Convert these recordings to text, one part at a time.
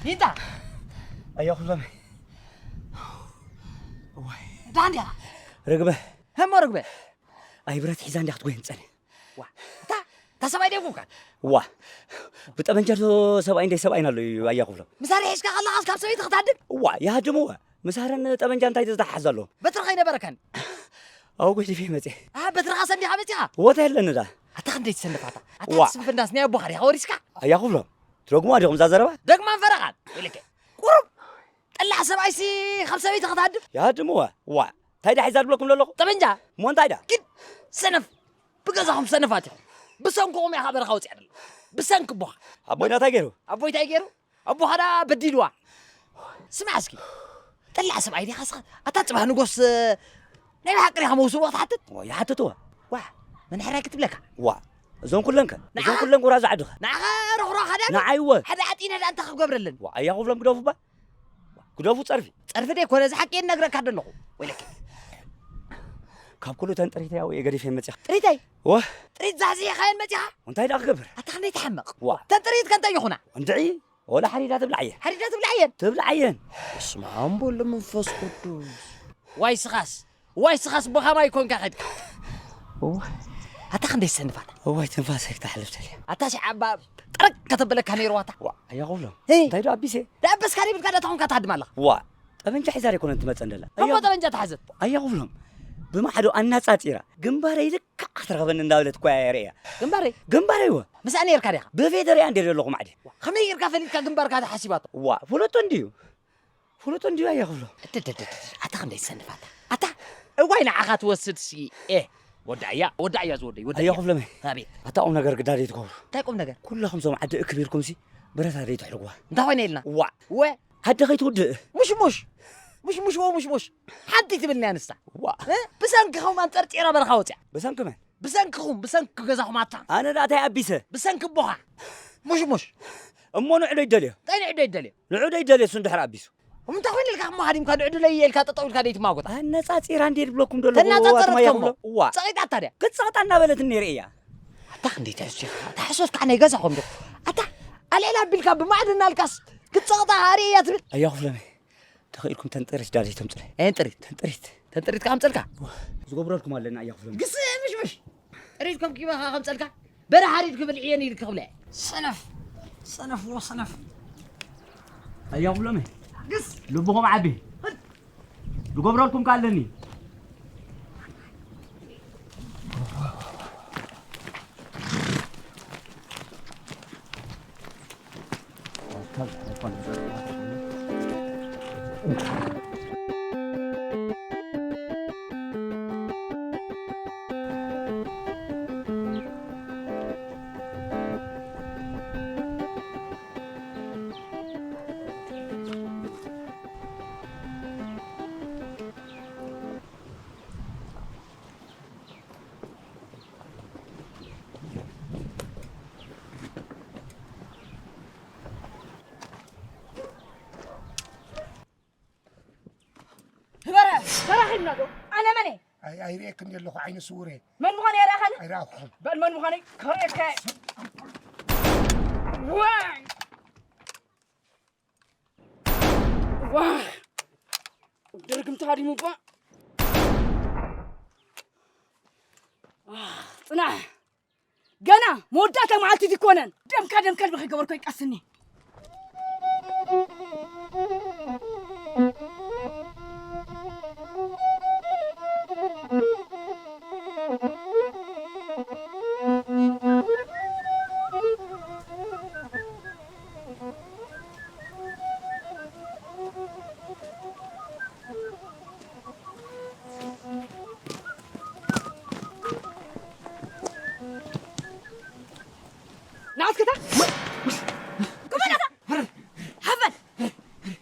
ይንታ ኣያ ኩሎም። እዋይ። ዳንድያ። ርግበ። ህሞ ርግበ። ኣይ ብረት ሒዛ እንዲያ ክትጎየን ጸኒ። ዋ። እታ እታ ሰብኣይ ደጉካ። ዋ። ብጠመንጃ ዶ ሰብኣይ እንደ ሰብኣይና ኣሎ እዩ ኣያ ኩሎም። ምሳሌ ሒዝካ ከለኻስ ካብ ሰበይቲ ክትሃድም? ዋ፣ ይሃድምዋ። ምሳረን ጠመንጃ እንታይ ዝተሓሓዝ ኣለዎም? በትሪ ከይነበረካን። ኣው ጎዲፈ መጽየ። ኣ በትርኻ ሰንዲኻ መጺኻ? ወታ የለኒ ዳ። ኣታ ክንደይ ትሰንፋታ? ኣታ ዋ። ትስንፍናስ ናይ ኣቦኻ ዲኻ ወሪስካ? ኣያ ኩሎም። ትደግሙዋ ዲኹም እዛ ዘረባ? ደግማን ፈረቓን። ወይለከ። ቁሩብ ጠላዕ ሰብኣይሲ ካብ ሰበይቲ ክትሃድም? ይሃድምዋ። ዋ። እንታይ ዳ ሒዛ ድብለኩም ዘለኹ? ጠመንጃ። እሞ እንታይ ዳ? ግን ሰነፍ። ብገዛኹም ሰነፋት ኢኹም። ብሰንክኹም እያ ካብ በረኻ ወፂኣ ደላ። ብሰንኪ ኣቦኻ። ኣቦይና እንታይ ገይሩ? ኣቦይ እንታይ ገይሩ? ኣቦኻ ዳ በዲልዋ። ስማዕ እስኪ። ጠላዕ ሰብኣይ ዲኻ እስኻ? ኣታ ጽባሕ ንጎስ፣ ናይ ብሓቂ ዲኻ መውስቦ ክትሓትት? ዋ፣ ይሓትትዋ። ዋ፣ መን ሕራይ ክትብለካ? ዋ፣ እዞም ኩለንከ? ንዓ-፣ እዞም ኩለን ጎራዙ ዓድኻ። ንዓኻ ሮኽሮኻ ዳ? ንዓይወ። ሓደ ዓጢነ ዳ እንታይ ክገብረለን? ዋ፣ ኣያ ኩሎም ግደፉባ። ግደፉ ጸርፊ። ጸርፊ ደይኮነ፣ እዚ ሓቂ እየ እነግረካ ዘለኹ። ወይለከ። ካብ ኩሉ ተን ጥሪተይ ኣውየ ገዲፈ መጺኻ። ጥሪተይ? ወ? ጥሪት ዛሕዚሕካየን መጺኻ? እንታይ ደኣ ክገብር? ኣታ ክንደይ ትሓምቕ? ዋ። ተን ጥሪት ከ እንታይ ይኹና? እንድዒ፣ ወላ ሓዲዳ ትብላዕ እየን። ሓዲዳ ትብላዕ እየን? ትብላዕ እየን። በስመ ኣብ ወወልድ ወመንፈስ ቅዱስ። ዋይ ስኻስ፣ ዋይ ስኻስ ብኸማይ ኮንካ ከድካ። እዋ። ኣታ ክንደይ ዝሰንፋታ? እዋይ ትንፋሰይ ክተሕልፍ ደልየ። ኣታ ሽዓ እባ ጥርቅ ከተበለካ ነይርዋ ኣታ። ዋ፣ ኣያ ኩሎም። ሄይ። እንታይ ዶ ኣቢሰ? ደኣ ኣበስካ ዘይብልካ ዶ ተኾንካ ትሃድም ኣለኻ? ዋ፣ ጠበንጃ ሒዛ ኣይኮነን ትመጸን ደላ። እሞ ኣያ ጠበንጃ ተሓዘት። ኣያ ኩሎም። ብማዕዶ ኣናጻጺራ ግንባረይ ልክዕ ክትረኽበኒ እንዳበለት እኮ እያ የርእያ። ግንባረይ? ግንባረይ ወ። ምስኣ ነይርካ ዲኻ? ብፌደርያ እንዴ ዘለኹ ማዕዲ። ከመይ ጌርካ ፈሊጥካ ግንባርካ ተሓሲባቶ? ዋ፣ ፍለጦ እንድዩ። ፍሉጥ እንድዩ ኣየ ክብሎ። እድድድድ፣ ኣታ ክንደይ ትሰንፍ ኣታ። ኣታ እዋይ ንዓኻ ትወስድ ሲ። ኤ፣ ወዳእያ፣ ወዳእያ ዝወደይ፣ ወዳእያ። ኣየ ክብሎ መ። ኣቤት። ኣታ ቁም ነገር ግዳድ ኣይትገብሩ። እንታይ ቁም ነገር? ኩላኹም ዞም ዓዲ እክብ ኢልኩም ሲ ብረታ ደይ ትሕልጉዋ። እንታይ ኮይነ ኢልና? ዋ። ወ። ዓዲ ከይትውድእ። ሙሽ ሙሽ። ሙሽ ሙሽ ወ ሙሽ ሙሽ። ሓንቲ ትብልኒ ኣንስታ። ዋ። እ? ብሰንኪ ኸም ኣንጠርጢራ በረኻ ወፅያ። ብሰንኪ መን? ብሰንክኹም፣ ብሰንኪ ገዛኹም ኣታ። ኣነ ደኣ እንታይ ኣቢሰ? ብሰንኪ ኣቦኻ። ሙሽ ሙሽ። እሞ ንዑ ዶ ይደልዮ? እንታይ ንዑ ዶ ይደልዮ? ንዑ ዶ ይደልዮ እሱ እንድሕር ኣቢሱ? እንታይ ኮይነ ኢልካ እሞ ሃዲምካ ንዑ ድለይ ኢልካ ጠጠው ኢልካ ደይ ትማጎታ? ኣነጻጺራ እንዴ ድብለኩም ደለኹ ተናጻጸረትኩም ኣትማያ እሞ። ክብሎ? እዋ። ጸቒጣ ታዲያ? ክትጸቕጣ እናበለትኒ ርእያ። ኣታ ክንደይ ትሕሱ ኢኻ? ኣታ ሕሶት ከዓ ናይ ገዛኹም ዶ? ኣታ ኣልዕል ኣቢልካ ብማዕድና ኣልካስ ክትጸቕጣ ኣርእያ ትብል? ኣያ ክፍለመይ። ተኽኢልኩም ተንጥሪት ዳለይ ተምፅለ። ኤን ጥሪት? ተንጥሪት። ተንጥሪት ከ ኣምፀልካ? ዝገብረልኩም ኣለና ኣያ ክፍሎም። ግስ ምሽምሽ። ጥሪት ከም ኪባኻ ከምፀልካ? በረ ሓሪድ ክብል ዕየን ኢል ክብለ። ሰነፍ። ሰነፍ ወ ሰነፍ። ኣያ ክፍሎም። ግስ። ልብኹም ዓቢ። ዝገብረልኩም ከ ኣለኒ። ህበረ፣ ተራኺብና ዶ? ኣነ መን እየ? ኣይ፣ ኣይርእየክን እየ ኣለኹ፣ ዓይነ ስውር እየ። መን ምዃነ የርእኻኒ? ኣይረኣኹኹን። በል መን ምዃነይ ከርእየካ እየ። ዋይ! ዋይ! ድርግም ተሃዲሙ እባ። ኣህ፣ ጽናሕ! ገና መወዳእታ መዓልቲ ዲኮነን። ደምካ ደም ከልቢ ከይገበርኮ ይቀስኒ። ንዓስክታ! ኮፍ በል ኣታ! ሓፍ በል!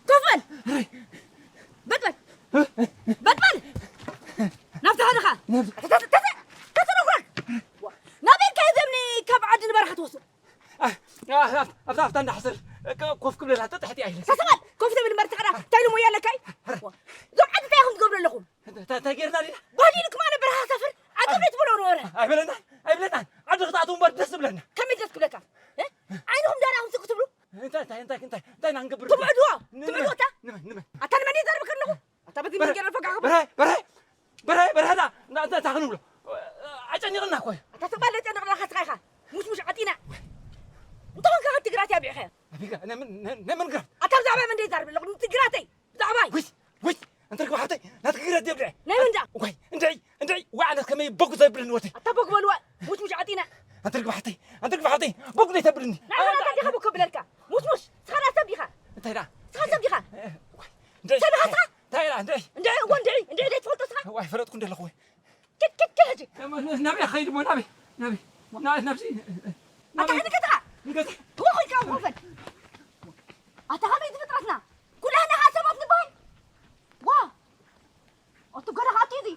ኮፍ በል! በል በል! በል በል! ናብቲ ሓደኻ! ተተ-፣ ተተ-፣ ተተ-፣ ተተ-፣ ናበይ ከ ዘምኒ ካብ ዓዲ ንበረኻ ትወስድ? ኣ-፣ ኣ-፣ ኣብታ፣ ኣብታ እንዳ ሓሰር ክ-፣ ኮፍ ክብለላ ተትሕቲ ኣይለ። ተሰማል! ኮፍ ትብል እምበር ትኸዳ፣ እንታይ ኢሉ ሞያ ኣለካ እዩ? እዞም ዓዲ እንታይ ኢኹም ትገብሩ ኣለኹም? እንታይ፣ እንታይ ጌርና ዲና? ባህሊልኩም ኣነ በረኻ ኣይበለናን ኣይብለናን። ዓዲ ክትኣትዉ እምበር ደስ ዝብለና። ከመይ ደስ ክብለካ? እ? ዓይንኹም ዳርያ ከምዚ ክትብሉ? እንታይ እንታይ እንታይ እንታይ እንታይ ኢና ንገብር? ትምዕድዎ? ንመን? ትምዕድዎ እታ? ንመን ንመን? ኣታ ንመን እየ ዘርብክ ኣለኹ? ኣታ በዚ በረ- መንገዲ ፈጋኹ በረ በረ በረ በረ ዳ እንዳ እንዳ እንታይ ክንብሎ? ኣጨኒቕና እኮ እዩ። ኣታ ትባል ዘጨንቕና ኻስኻ ኢኻ። ሙሽሙሽ ዓጢና። እንተኾንካ ካብ ትግራት እያ ብዒኸ። ኣቢጋ ናይ ምን ናይ- ናይ ምን ግራት? ኣታ ብዛዕባ መን ደይ ዛርብ ኣለኹ? ንትግራተይ። ብዛዕባይ። ውይ ውይ እንተ ርግብ ሓብተይ ናትክ ግራት ደብልዐ። ናይ መን ዳ? ዋይ እንድዒ እንድዒ ዋዕነት ከመይ በጉ ዘብልን ወተይ። ኣታ በጉ በልዋ። ሙሽሙሽ ዓጢና። ኣንተ ርግብ ሓብተይ ኣንተ ርግብ ሓብተይ በጉ ዘይተብልኒ። ናይ መን ኣታ ዲኻ በጉ ከብለልካ? ሙሽሙሽ ስኻ ዳ ሰብ ዲኻ? እንታይ ዳ? ስኻ ሰብ ዲኻ? እንታይ? ሰብ ኢኻ ስኻ? እንታይ ኢላ እንታይ? እንድዒ እዎ እንድዒ እንድዒ ዘይትፈልጦ ስኻ? ዋይ ፈለጥኩ እንደለኹ ወይ። ኪድ ኪድ ኪድ ሕጂ። ናበይ ኸይድ እሞ ናበይ ናበይ ናበይ ናብዚ ኣታ ኸይድ ገዛ። ንገዛ። እዎ ኸይድካ እዎ ፈል። ኣታ ኸመይ ዝፍጥረትና ኩላህና ኸዓ ሰባት ንበሃል። ዋ ኣቱ ገዳ ኸዓ ኣትዩ እዚ።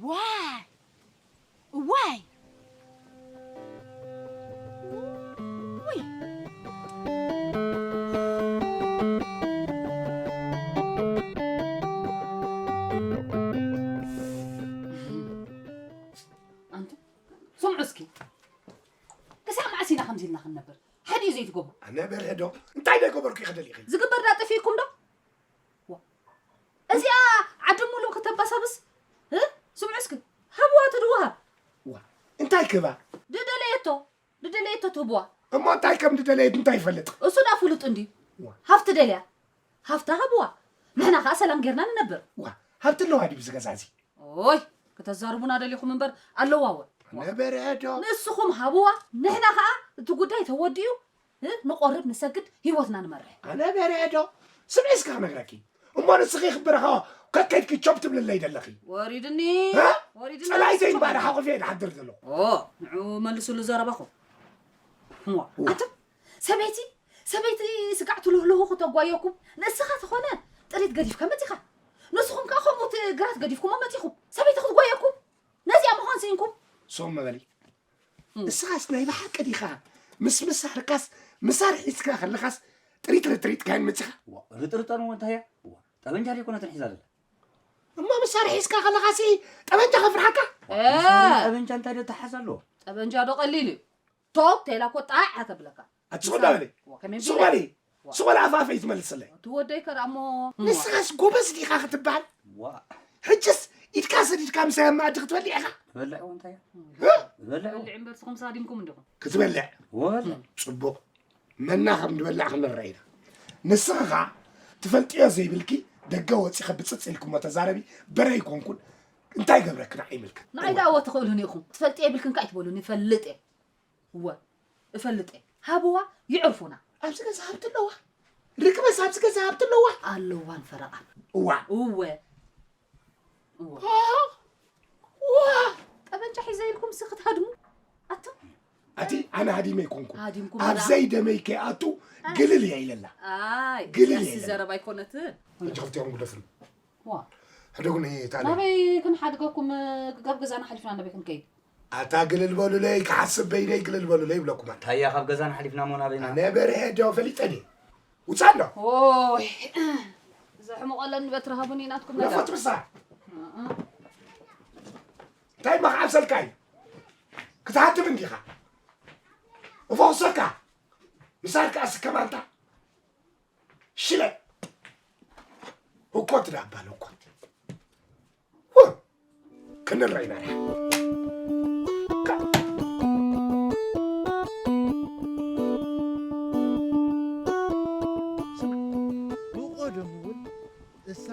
ዋይ እዋይ! ውይ! ኣንቱ ስምዑ እስኪ፣ ክሳብ መዓስ ኢና ከምዚ ኢልና ክንነብር? ሓደ እዩ ዘይትገብሩ። ኣነ በርሀ ዶ እንታይ ዶ ገበርኩ ኢኺ ደሊኺ? ዝግበር ዳ ጠፊእኩም ዶ? ዋ። እዚኣ ዓዲ ሙሉ ከተባሳብስ? እ? ስምዑ እስኪ፣ ሃብዋ ትድውሃብ። ዋ፣ እንታይ ክባ? ድደለየቶ፣ ድደለየቶ ትህብዋ። እሞ እንታይ ከም ድደለየት እንታይ ይፈልጥ? እሱ ዳ ፍሉጥ እንድዩ። ዋ። ሃፍቲ ደልያ፣ ሃፍታ ሃብዋ። ንሕና ኸዓ ሰላም ጌርና ንነብር። ዋ፣ ሃብቲ ኣለዋ ድዩ እዚ ገዛ እዚ? ኦይ፣ ከተዛርቡና ደሊኹም እምበር ኣለዋ ወ። ነበረ ዶ? ንስኹም ሃብዋ፣ ንሕና ኸዓ እቲ ጉዳይ ተወዲኡ እ፣ ንቆርብ ንሰግድ ህይወትና ንመርሕ። ኣነ በርሀ ዶ? ስምዒ እስከ ክነግረኪ። እሞ ንስኺ ክበረኻ ከከይድኪ ቾፕ ትብልለይ ደለኺ። ወሪድኒ። እ? ወሪድኒ። ጸላኢተይ እምበኣር ሓቑፈ እየ ዝሓድር ዘለኹ። ኦ፣ ንዑ መልሱሉ ዘረባኹም። እሞ፣ እዋ። ኣንቱም ሰበይቲ፣ ሰበይቲ ስጋዕ ትልህልሁ ክተጓየኩም፣ ንስኻ ተኾነ ጥሪት ገዲፍካ መጺኻ። ንስኹም ከኣ ከምኡ እቲ ግራት ገዲፍኩሞ መጺኹም። ሰበይቲ ክትጓየኩም። ነዚኣ ምዃን ስኢንኩም። ሶም መበሊ። እም። ንስኻስ ናይ ብሓቂ ዲኻ? ምስ ምሳርካስ፣ ምሳር ሒዝካ ከለኻስ ጥሪት ርጥሪጥ ካይን መጺኻ? ዋ፣ ርጥርጠን እውን እንታይ እያ? ዋ፣ ጠበንጃ ደይኮነትን ሒዛ ዘላ። እሞ ምሳር ሒዝካ ከለኻሲ ጠበንጃ ከፍርሓካ? ዋ፣ እ። ምሳርን ጠበንጃ እንታይ ዶ ተሓዝ ኣለዎ? ጠበንጃ ዶ ቀሊል እዩ? ቶክ ተይላ እኮ ጣዕ እያ ተብለካ። ኣቲ ሱቕ ምሳር-፣ እንዳበለ። ዋ፣ ከመይ ሱቕ ቢለ? በሊ። ዋ። ሱቕ በሊ ኣፋፈይ ትመልስለይ። እቲ ወደይ ከ ደኣ እሞ ንስኻስ ጎበዝ ዲኻ ክትበሃል? ዋ። ሕጅስ ኢድካ ሰዲድካ ምሳይ ኣብ መኣዲ ክትበልዕ ኢኻ? ዝበልዕ እውን እንታይ እያ? እ? ዝበልዕ እውን። በልዕ እምበር ስኹም ሳዲምኩም እንዲኹም። ክትበልዕ? ወላ። ጽቡቕ። መና ከም ንበልዕ ክንረአ ኢና። ንስኺ ኸኣ ትፈልጥዮ ዘይብልኪ ደገ ወጺኺ ብጽጽ ኢልክሞ ተዛረቢ። በረ ኣይኮንኩን። እንታይ ገብረኪ ንዓይ ይምልከት? ንዓይ ደኣ ወ ትኽእሉኒ ኢኹም። ትፈልጥዮ የብልክን ከኣ ኣይትበሉኒ። ይፈልጥ እየ። እወ፣ እፈልጥ እየ። ሃብዋ፣ ይዕርፉና። ኣብዚ ገዛ ሃብቲ ኣለዋ? ርግበስ ኣብዚ ገዛ ሃብቲ ኣለዋ? ኣለዋን ፈረቓን። እዋ። እወ። እወ። ዋ! ዋ! ጠበንጃ ሒዘ ኢልኩም ሲ ክትሃድሙ? ኣቱም? ኣቲ ኣነ ሃዲመ ኣይኮንኩን። ሃዲምኩም ኣብ በላ። ዘይደመይ ከይኣቱ ኣይ። ግልል እያ ኢለላ። ኣይ፣ ግልል ያሲ እያ ኢለላ። ዘረባ ኣይኮነትን። ሕጂ ክልቲኦም ግደፍኒ። ዋ። ሕደጉኒ እታ ለይ። ናበይ ክንሓድገኩም፣ ካብ ገዛና ሓሊፍና ናበይ ክንከይድ? ኣታ ግልል በሉለይ፣ ክሓስብ በይነይ ግልል በሉለይ ይብለኩም ኣነ። ታያ ካብ ገዛና ሓሊፍና እሞ ናበይና? ኣነ በርሀ ዶ ፈሊጠ ድየ? ውፃእ ኣሎ። ኦይ፣ ዘሕምቐለኒ በትሪ ሃቡኒ ናትኩም ነገር። ለፎት ምሳ። እንታይ መኽዓብ ሰልካ እዩ? ክትሃትም እንዲኻ? እፎኽሰካ። ምሳር ከኣ ስከም ኣንታ። ሽለ። ህኮት ዳባል ህኮት። ው! ክንረይ ኢና። ብቐደሙ እውን እሳ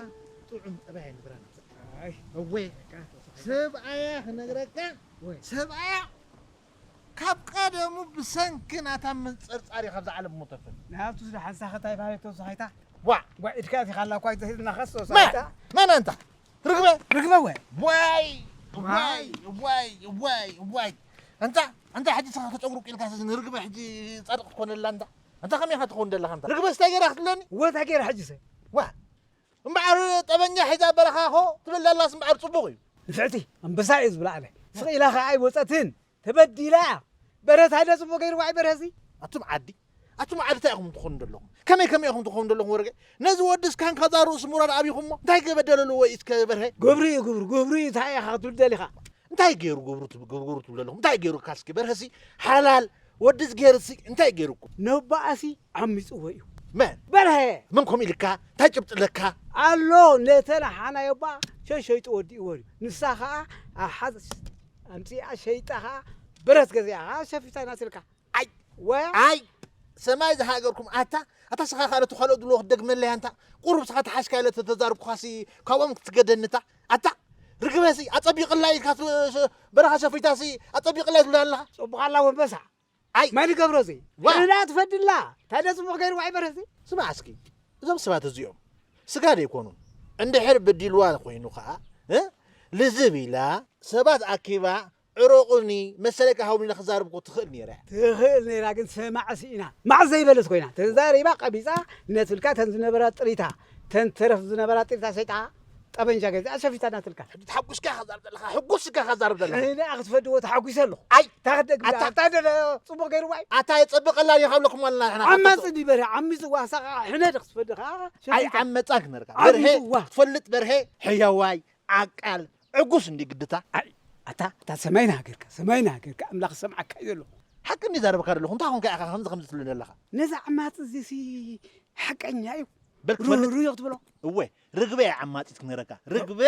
ጥዑም ጠባይ ኣይነበራን። ኣይ፣ እወ፣ ሰብኣያ ክነግረካ፣ ወይ። ሰብኣያ ካብ ቀደሙ ብሰንኪ ናታ ምንጽርጻር እዩ ካብዛ ዓለም ሞተፈል። ናብቱ ዝደሓንሳ ኸታይ ባህሪ ተወሳኺታ? ዋ! ዋ፣ ኢድካ እቲኻ ኣላ እኳ ኣይተሂድና ኸስ መን? ተወሳኺታ? መን ኣንታ? ርግበ? ርግበ ወይ? ዋይ! ዋይ! ዋይ! ዋይ! ዋይ! ኣንታ፣ ኣንታ ሕጂ ስኻ ተጨጉሩቅ ኢልካ ንርግበ ሕጂ ጻድቕ ትኮነላ ኣንታ? ኣንታ ከመይ ኢኻ ትኸውን ዘለኻ ኣንታ? ርግበ ስታይ ገይራ ክትብለኒ? ወ እንታይ ገይራ ሕጂ ሰ? ዋ! እምበኣር ጠበንጃ ሒዛ በረኻ ኾ ትብል ዘላስ እምበኣር ጽቡቕ እዩ። ንፍዕቲ ኣንበሳ እዩ ዝብላ ኣነ። ስቕ ኢላ ኸኣ ኣይወጸትን። ተበዲላ እያ። በርሀ ታዲያ ጽቡቕ ገይርዋ እዩ በርሀሲ። ኣቱም ዓዲ፣ ኣቱም ዓዲ እንታይ ኢኹም ትኾኑ ዘለኹም? ከመይ ከመይ ኢኹም ትኾኑ ዘለኹም ወረገ? ነዚ ወዲ እስካን ካዛ ርእሱ ሙራድ ኣብይኹሞ እንታይ ገበደለ ኣለዎ እስከ በርሀ? ግብሩ እዩ ግብሩ፣ ግብሩ እዩ እንታይ ኢኻ ክትብል ደሊኻ? እንታይ ገይሩ ግብሩ ትብ-፣ ግብሩ ትብሉ ኣለኹም? እንታይ ገይሩ ካስኪ? በርሀሲ ሓላል ወዲ ዝገይርሲ እንታይ ገይሩኩም? ነባኣሲ ዓሚፅዎ እዩ። መን? በርሀ! መን ከምኡ ኢልካ? እንታይ ጭብጢ ኣለካ? ኣሎ፣ ነተን ሓናዮ እባ ሸሸይጡ ወዲእዎ እዩ። ንሳ ኸዓ ኣሓዝ ኣምፂኣ ሸይጣ ኸዓ ብረት ገዚኣ ኸዓ ሸፊታ ናትልካ። ኣይ! ወ-፣ ኣይ! ሰማይ ዝሃገርኩም ኣታ፣ ኣታ ስኻ ኸኣ ነቲ ካልኦት ዝብልዎ ክትደግመለይ ኣንታ። ቁሩብ ስኻ ተሓሽካ ኢለ ተተዛርብኩኻሲ ካብኦም ክትገደኒ እታ። ኣታ ርግበሲ ኣጸቢቕላ ኢልካ ት-፣ ሸ-፣ በረኻ ሸፊታሲ ኣጸቢቕላ ትብላ ኣለኻ። ጽቡቕ ኣላ ወንበሳ። ኣይ! መን ይገብሮ እዚ? ዋ! እላ ትፈድላ። ታዲያ ጽቡቕ ገይሩ ዋይ በረሲ? ስማዕ እስኪ፣ እዞም ሰባት እዚኦም ስጋ ደይኮኑን። እንድሕር በዲልዋ ኮይኑ ኸኣ፣ እ? ልዝብ ኢላ ሰባት ኣኪባ ዕረቑኒ፣ መሰለይ ከሃቡኒ ኢላ ክዛረብ እኮ ትኽእል ነይራ እያ። ትኽእል ነይራ፣ ግን ሰማዕ ስኢና። መዓስ ዘይበለት ኮይና። ተዛሪባ ቀቢጻ ነትብልካ፣ ተን ዝነበራ ጥሪታ፣ ተን ተረፍ ዝነበራ ጥሪታ ሰይጣ ጠበንጃ ገዚኣ ሸፊታ ናትልካ። ሕጂ ተሓጉስካ ኢኻ ትዛረብ ዘለኻ፣ ሕጉስ ኢልካ ኢኻ ትዛረብ ዘለኻ። ሕነ ክትፈድዎ ተሓጒሰ ኣለኹ። ኣይ! እንታይ ክትደግም ኣታ ደኣ? እንታይ ደለ ጽቡቕ ገይርዋ እዩ? ኣታ የጸብቐላ ዲኻ ብለኩም ኣለና ንሕና ዓማጺ ኸቶ። ዲበረ፣ ዓሚጽዋ ሳቓ ሕነ ዶ ክትፈድኻ? ኣይ ሸፊታ። ዓመጻ ክነርካ። በርሄ ዓሚጽዋ። ትፈልጥ በርሄ፣ ሕያዋይ፣ ዓቃል፣ ዕጉስ እንዲ ግድታ። ኣይ፣ ኣታ፣ ኣታ ሰማይና ሃገርካ፣ ሰማይና ሃገርካ፣ ኣምላኽ ሰምዓካ እዩ ዘሎ። ሓቂ እንዲ ዛረበካ ዘለኹ፣ እንታይ ኾንካ ኢኻ ከምዚ፣ ከምዚ ትብለኒ ዘለኻ? ነዛ ዓማጺ እዚሲ ሓቀኛ እዩ። በል ክትፈልጥ ርህሩህ እዩ ክትብሎ። እወ፣ ርግበ እያ ዓማጺት ክነግረካ። ርግበ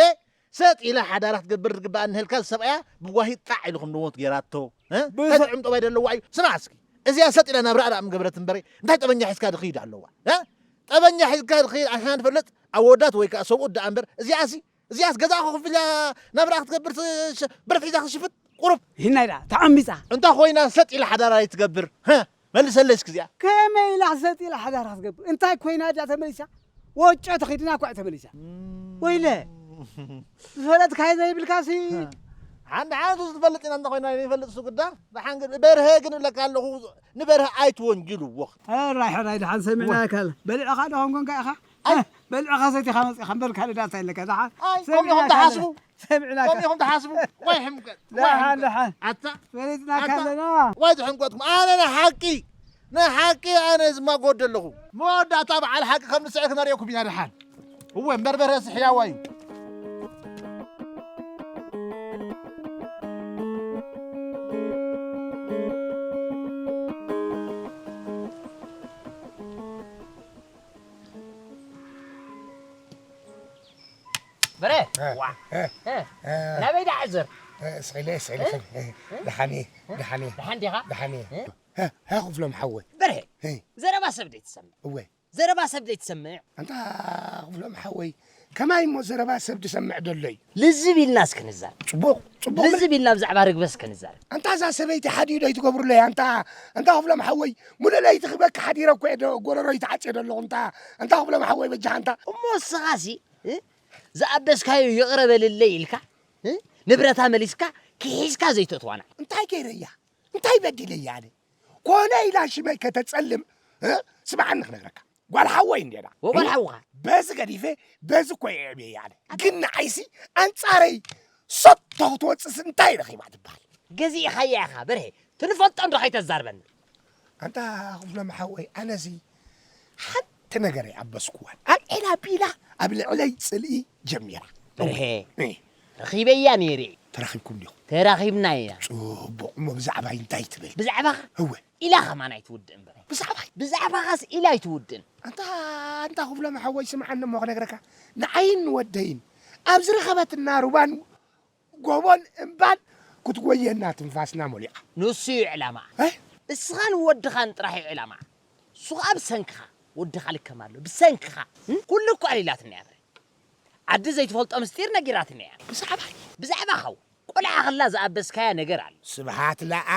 ሰጥ ኢላ ሓዳራ ክትገብር ዝግባኣ እንህልካ ዝሰብኣያ ብጓሂ ጣዕ ኢሉ ከም ንሞት ገይራቶ። እ? ብሰ- እንታይ ጥዑም ጠባይ ደለዋ እዩ? ስማዕ እስኪ፣ እዚኣ ሰጥ ኢላ ናብራኣ ደኣ ምገበረት እምበረ፣ እንታይ ጠበኛ ሒዝካ ድኽይድ ኣለዋ? እ? ጠበኛ ሒዝካ ድኽይድ ኣሕና ንፈልጥ፣ ኣወዳት ወይ ከኣ ሰብኡት ደኣ እምበር፣ እዚኣሲ፣ እዚኣስ ገዛኣ ከኽፍል እያ ናብራኣ ክትገብር ስ-፣ ሽ-፣ ብረት ሒዛ ክትሽፍት ቁሩብ። ይህናይ ደኣ ተዓሚጻ። እንታ ኮይና ሰጥ ኢላ ሓዳራ ኣይትገብር። ሀ፣ መልሰለይ እስኪ እዚኣ። ከመይ ኢላ ሰጥ ኢላ ሓዳራ ክትገብር? እንታይ ኮይና ድያ ተመሊሳ? ወጮ ተኺድና እኳ እያ ተመሊሳ። እም። ወይለ፣ ዝፈለጥካዮ ዘይብልካሲ። ሓንቲ ሓንቲ ዝፈልጥ ኢና እንተ ኮይና ዘይፈልጥ እሱ ግዳ። ደሓን ግን በርሀ ግን እብለካ ኣለኹ፣ ንበርሀ ኣይትወንጅልዎ። ሕራይ፣ ሕራይ፣ ደሓን ሰሚዕናካ። ኣወ። በሊዕኻ ዶ ኾንኮንካ ኢኻ? ኣይ። እ፣ በሊዕኻ ሰቲኻ መጺኻ እምበር ካልእ ዳታ የለካ። ደሓን ኣይ፣ ሰሚዕናካ ከምኡ ኣለና። ትሓስቡ? ሰሚዕናካ። ከምኡ ኢኹም ትሓስቡ? ወይ ሕምቀት፣ ወይ ደሓን፣ ሕምቀት። ደሓን። ኣታ፣ ፈሊጥናካ ኣታ፣ ኣለና። ወይ ትሕምቀትኩም። ኣነ ንሓቂ፣ ንሓቂ ኣነ ዝማጎት ዘለኹ። መወዳእታ በዓል ሓቂ ከም ንስዒ ክነርእየኩም ኢና ደሓን። እወ፣ እምበር በርሀ ስሕያዋ እዩ። በረ፣ እ፣ ዋ። እ፣ እ፣ እ። ናበይ ደኣ ዕዝር? እ፣ ስዒለ፣ ስዒለ፣ እ? ስዒለ። እ፣ እ? ደሓን እየ፣ እ? ደሓን እየ። ደሓን ዲኻ? ደሓን እየ። እ? ሀ፣ ሀ፣ ክፍሎም ሓወይ። በርሀ፣ እ። ዘረባ ሰብ ደይትሰምዕ። እወ። ዘረባ ሰብ ደይትሰምዕ። ኣንታ ክፍሎም ሓወይ፣ ከማይ እሞ ዘረባ ሰብ ድሰምዕ ደሎ እዩ። ልዝብ ኢልና እስኪ ንዛረብ። ጽቡቕ፣ ጽቡቕ። ልዝብ ኢልና ብዛዕባ ርግበ እስኪ ንዛረብ። ኣንታ እዛ ሰበይቲ ሓዲኡ ዶ ይትገብሩለይ? ኣንታ፣ ኣንታ ክፍሎም ሓወይ፣ ሙሉእ ለይቲ ክበኪ ሓዲረ እኮ እየ ዶ-፣ ጎረሮይ ተዓጽየ ደለኹ። ኣንታ፣ ኣንታ ክፍሎም ሓወይ በጃኻ ኣንታ። እሞ እስኻሲ፣ እ? ዝኣበስካዮ ይቕረ በልለይ ኢልካ፣ እ? ንብረታ መሊስካ፣ ክሒስካ ዘይተእትዋና። እንታይ ገይረያ? እንታይ በዲለያ ኣነ? ኮነ ኢላ ሽመይ ከተጸልም፣ እ? ስምዓኒ ክነግረካ። ጓል ሓወይ እንዴና። ወጓል ሓውኻ? በዚ ገዲፈ፣ በዚ እኮ እየ ዕብየ ኣነ። ግን ንዓይሲ ኣንጻረይ ሰቶ ክትወጽእስ እንታይ ረኺባ ትበሃል? ገዚእኻያ ኢኻ በርሄ። ትንፈልጦ እንዶ ከይተዛርበኒ። ኣንታ ክፍሎም ሓወይ፣ ኣነሲ ሓንቲ ነገር ኣይኣበስኩዋን። ኣብ ዒላ ቢላ ኣብ ልዕለይ ጽልኢ ጀሚራ። በርሄ፣ እ። ረኺበያ ነይረ። ተራኺብኩም ዲኹም? ተራኺብና ኢና። ጽቡቕ። እሞ ብዛዕባይ እንታይ ትብል? ብዛዕባኻ? እወ። ኢላ ከማን ኣይትውድእን በርሄ። ብዛዕባይ? ብዛዕባኻስ ኢላ ኣይትውድእን። ኣንታ፣ ኣንታ ክፍሎም ሓወይ ስምዓኒ እሞ ክነግረካ። ንዓይን ንወደይን ኣብ ዝረኸበትና ሩባን ጎቦን እምባን ክትጎየና ትንፋስና ሞሊቓ። ንሱ እዩ ዕላማ። እ? እስኻን ወድኻን ጥራሕ እዩ ዕላማ። እሱ ኸኣ ብሰንክኻ ወድኻ ልከም ኣሎ። ብሰንክኻ። እ? ኩሉ እኮ ኣሊላትኒ እያ በርሄ። ዓዲ ዘይትፈልጦ ምስጢር ነጊራትኒ እያ። ብዛዕባይ? ብዛዕባኻ። ቆልዓ ከላ ዝኣበስካያ ነገር ኣሎ። ስብሃት ለኣ፣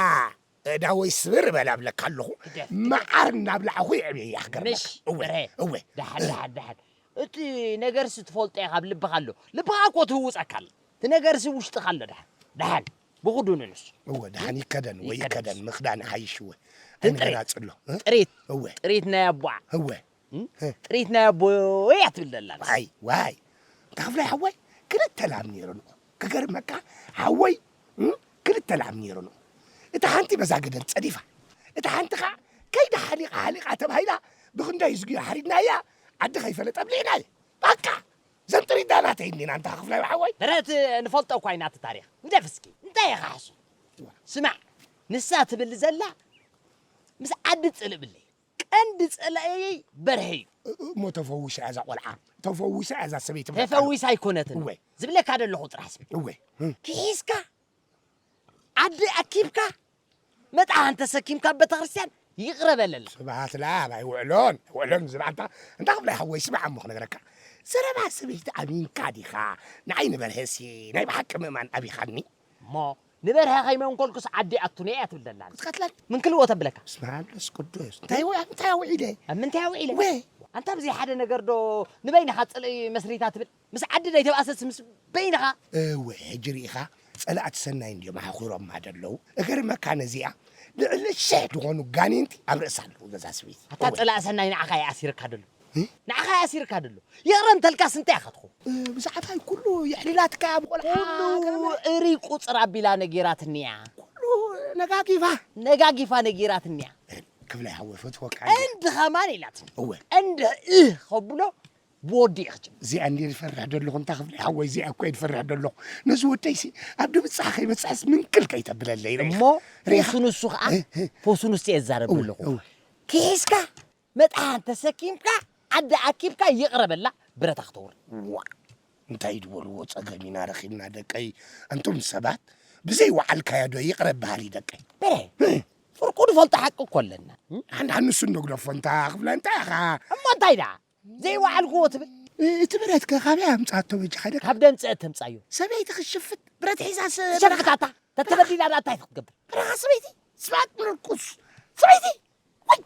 ኣእዳወይ ስብር በል ኣብለካ ኣለኹ። ግደፍ፣ ግደፍ። መዓር እናብላዕኹ የዕብየያ ክገርመካ። ምሽ፣ እወ፣ በርሄ። እወ። ደሓን፣ ደሓን፣ ደሓን። እቲ ነገርሲ ትፈልጦ ኢኻ፣ ኣብ ልብኻ ኣሎ። ልብኻ እኮ ትህውጸካ ኣሎ። እቲ ነገርሲ ውሽጥኻ ኣሎ። ደሓን፣ ደሓን። ብኹዱ ንንሱ። እወ፣ ደሓን ይከደን፣ ወይ ይከደን። ይከደን፣ ምኽዳን ይሓይሽ፣ እወ። ግን ጥሪት፣ ኣይንገላጽ ኣሎ። እ? ጥሪት፣ እወ። ጥሪት ናይ ኣቦዓ። እወ። እም? እ። ጥሪት ናይ ኣቦ እያ ትብል ዘላ። ዋይ፣ ዋይ። ተኽፍላይ ሓወይ፣ ክልተ ላም ነይረንኦ። ክገርመካ፣ ሓወይ፣ እም? ክልተ ላም ነይረንኦ። እታ ሓንቲ በዛ ገደል ጸዲፋ። እታ ሓንቲ ኸዓ ከይዳ ሓሊቓ፣ ሓሊቓ ተባሂላ፣ ብኽንደይ ዝጉያ ሓሪድናያ፣ ዓዲ ከይፈለጠ ኣብሊዕናያ። በቃ። ዘንጥሪዳ ናተይ እንዲና እንታ ክፍላይ ሓወይ። በረት ንፈልጦ እኳ ኢና እቲ ታሪኽ። ግደፍ እስኪ። እንታይ ኢኻ ሕሱ? ስማዕ፣ ንሳ ትብል ዘላ ምስ ዓዲ ጽልእ ብለይ። ቀንዲ ጸላእየይ በርሀ እዩ። እ-፣ እሞ ተፈዊሳ እያ እዛ ቆልዓ። ተፈዊሳ እያ እዛ ሰበይቲ። ተፈዊሳ ኣይኮነትን። እወ። ዝብለካ ዘለኹ ጥራሕ ስምዕ። እወ። እ። ክሒስካ ዓዲ ኣኪብካ መጥሓን ተሰኪምካ ኣብ ቤተክርስትያን ይቕረ በለላ። ስብሃት ለኣብ ኣይውዕሎን፣ ኣይውዕሎን ዝብል ኣንታ፣ እንታ ክብላ ሓወይ ስማዕ እሞ ክነግረካ። ዘረባ ሰበይቲ ኣሚንካ ዲኻ? ንዓይ ንበርሀሲ ናይ ብሓቂ ምእማን ኣቢኻኒ። እሞ ንበርሀ ከይመንኮልኩስ ዓዲ ኣቱኒ እያ ትብል ዘላ። ክትቀትለኒ? ምንክልዎ ተብለካ። በስመ ኣብ ቅዱስ። እንታይ ው-፣ እንታይ ኣውዒለ? ኣብ ምንታይ ኣውዒለ? ወ- ኣንታ ብዘይ ሓደ ነገር ዶ ንበይንኻ ጽልኢ መስሪታ ትብል? ምስ ዓዲ ዘይተባእሰስ ምስ በይንኻ? እወ፣ ሕጂ ርኢኻ፣ ጸላእቲ ሰናይ እንድዮም ኣሕኺሮማ ደለዉ። እገርመካ ነዚኣ፣ ልዕሊ ሽሕ ዝኾኑ ጋኔንቲ ኣብ ርእሳ ኣለዉ ነዛ ሰበይቲ። ኣታ እወ። ጸላእ ሰናይ ንዓኻ እዩ ኣሲርካ ደሎ። እ? ንዓኻ እዩ ኣሲርካ ደሎ። ይቕረ እንተልካስ እንታይ ኢኻ ትኸውን? እ፣ ብዛዕባይ ኩሉ የዕሊላትካ እያ ብቆልዓ ኩሉ ገርመ። እሪ ቁጽር ኣቢላ ነጊራትኒ እያ። ኩሉ ነጋጊፋ። ነጋጊፋ ነጊራትኒ እያ። እ፣ ክፍላይ ሓወይ ፈትወካ እየ። እንዲ ኸማን ኢላትኒ። እወ። እንዲ እህ ከብሎ ብወዲ ኢኽጅም። እዚኣ እንድየ ዝፈርሕ ደለኹ፣ እንታ ክፍሊ ሓወይ፣ እዚኣ እኮ እየ ዝፈርሕ ደለኹ። ነዚ ወደይሲ ኣብ ድብጻሕ ከይበጽሐስ ምንክል ከይተብለለይ ርኢኻ። እሞ ርኢኻ። ፈሱ ንሱ ኸኣ፣ እ፣ እ። ፈሱ ንሱ እየ ዝዛረብ እወ፣ ዘለኹ። እወ። ክሒስካ፣ መጥሓን ተሰኪምካ፣ ዓዲ ኣኪብካ፣ ይቕረ በላ፣ ብረታ ክተውርድ። ዋ፣ እንታይ ዝበልዎ ጸገም ኢና ረኺብና ደቀይ? ኣንቱም ሰባት፣ ብዘይ ወዓልካዮ ዶ ይቕረ በሃሊ ደቀይ? በረ፣ እ። ፍርቁ ንፈልጦ ሓቂ እኮ ኣለና። ሓንሓን ንሱ እንዶ ግደፎ፣ እንታ ክፍለ እንታይ ኢኻ? እሞ እንታይ ደኣ? ዘይወዓልክዎ ትብል? እ-፣ እቲ ብረትከ ካበይ ኣምጻቶ በጃኻ ደቀይ? ካብ ደምጽአ ተምጻዮ። ሰበይቲ ክትሽፍት ብረት ሒዛስ ትሸፍት ኣታ? ተተበዲላ ደኣ እንታይ ክትገብር? በረኻ ሰበይቲ? ስባት ምርኩስ። ሰበይቲ? ወይ፣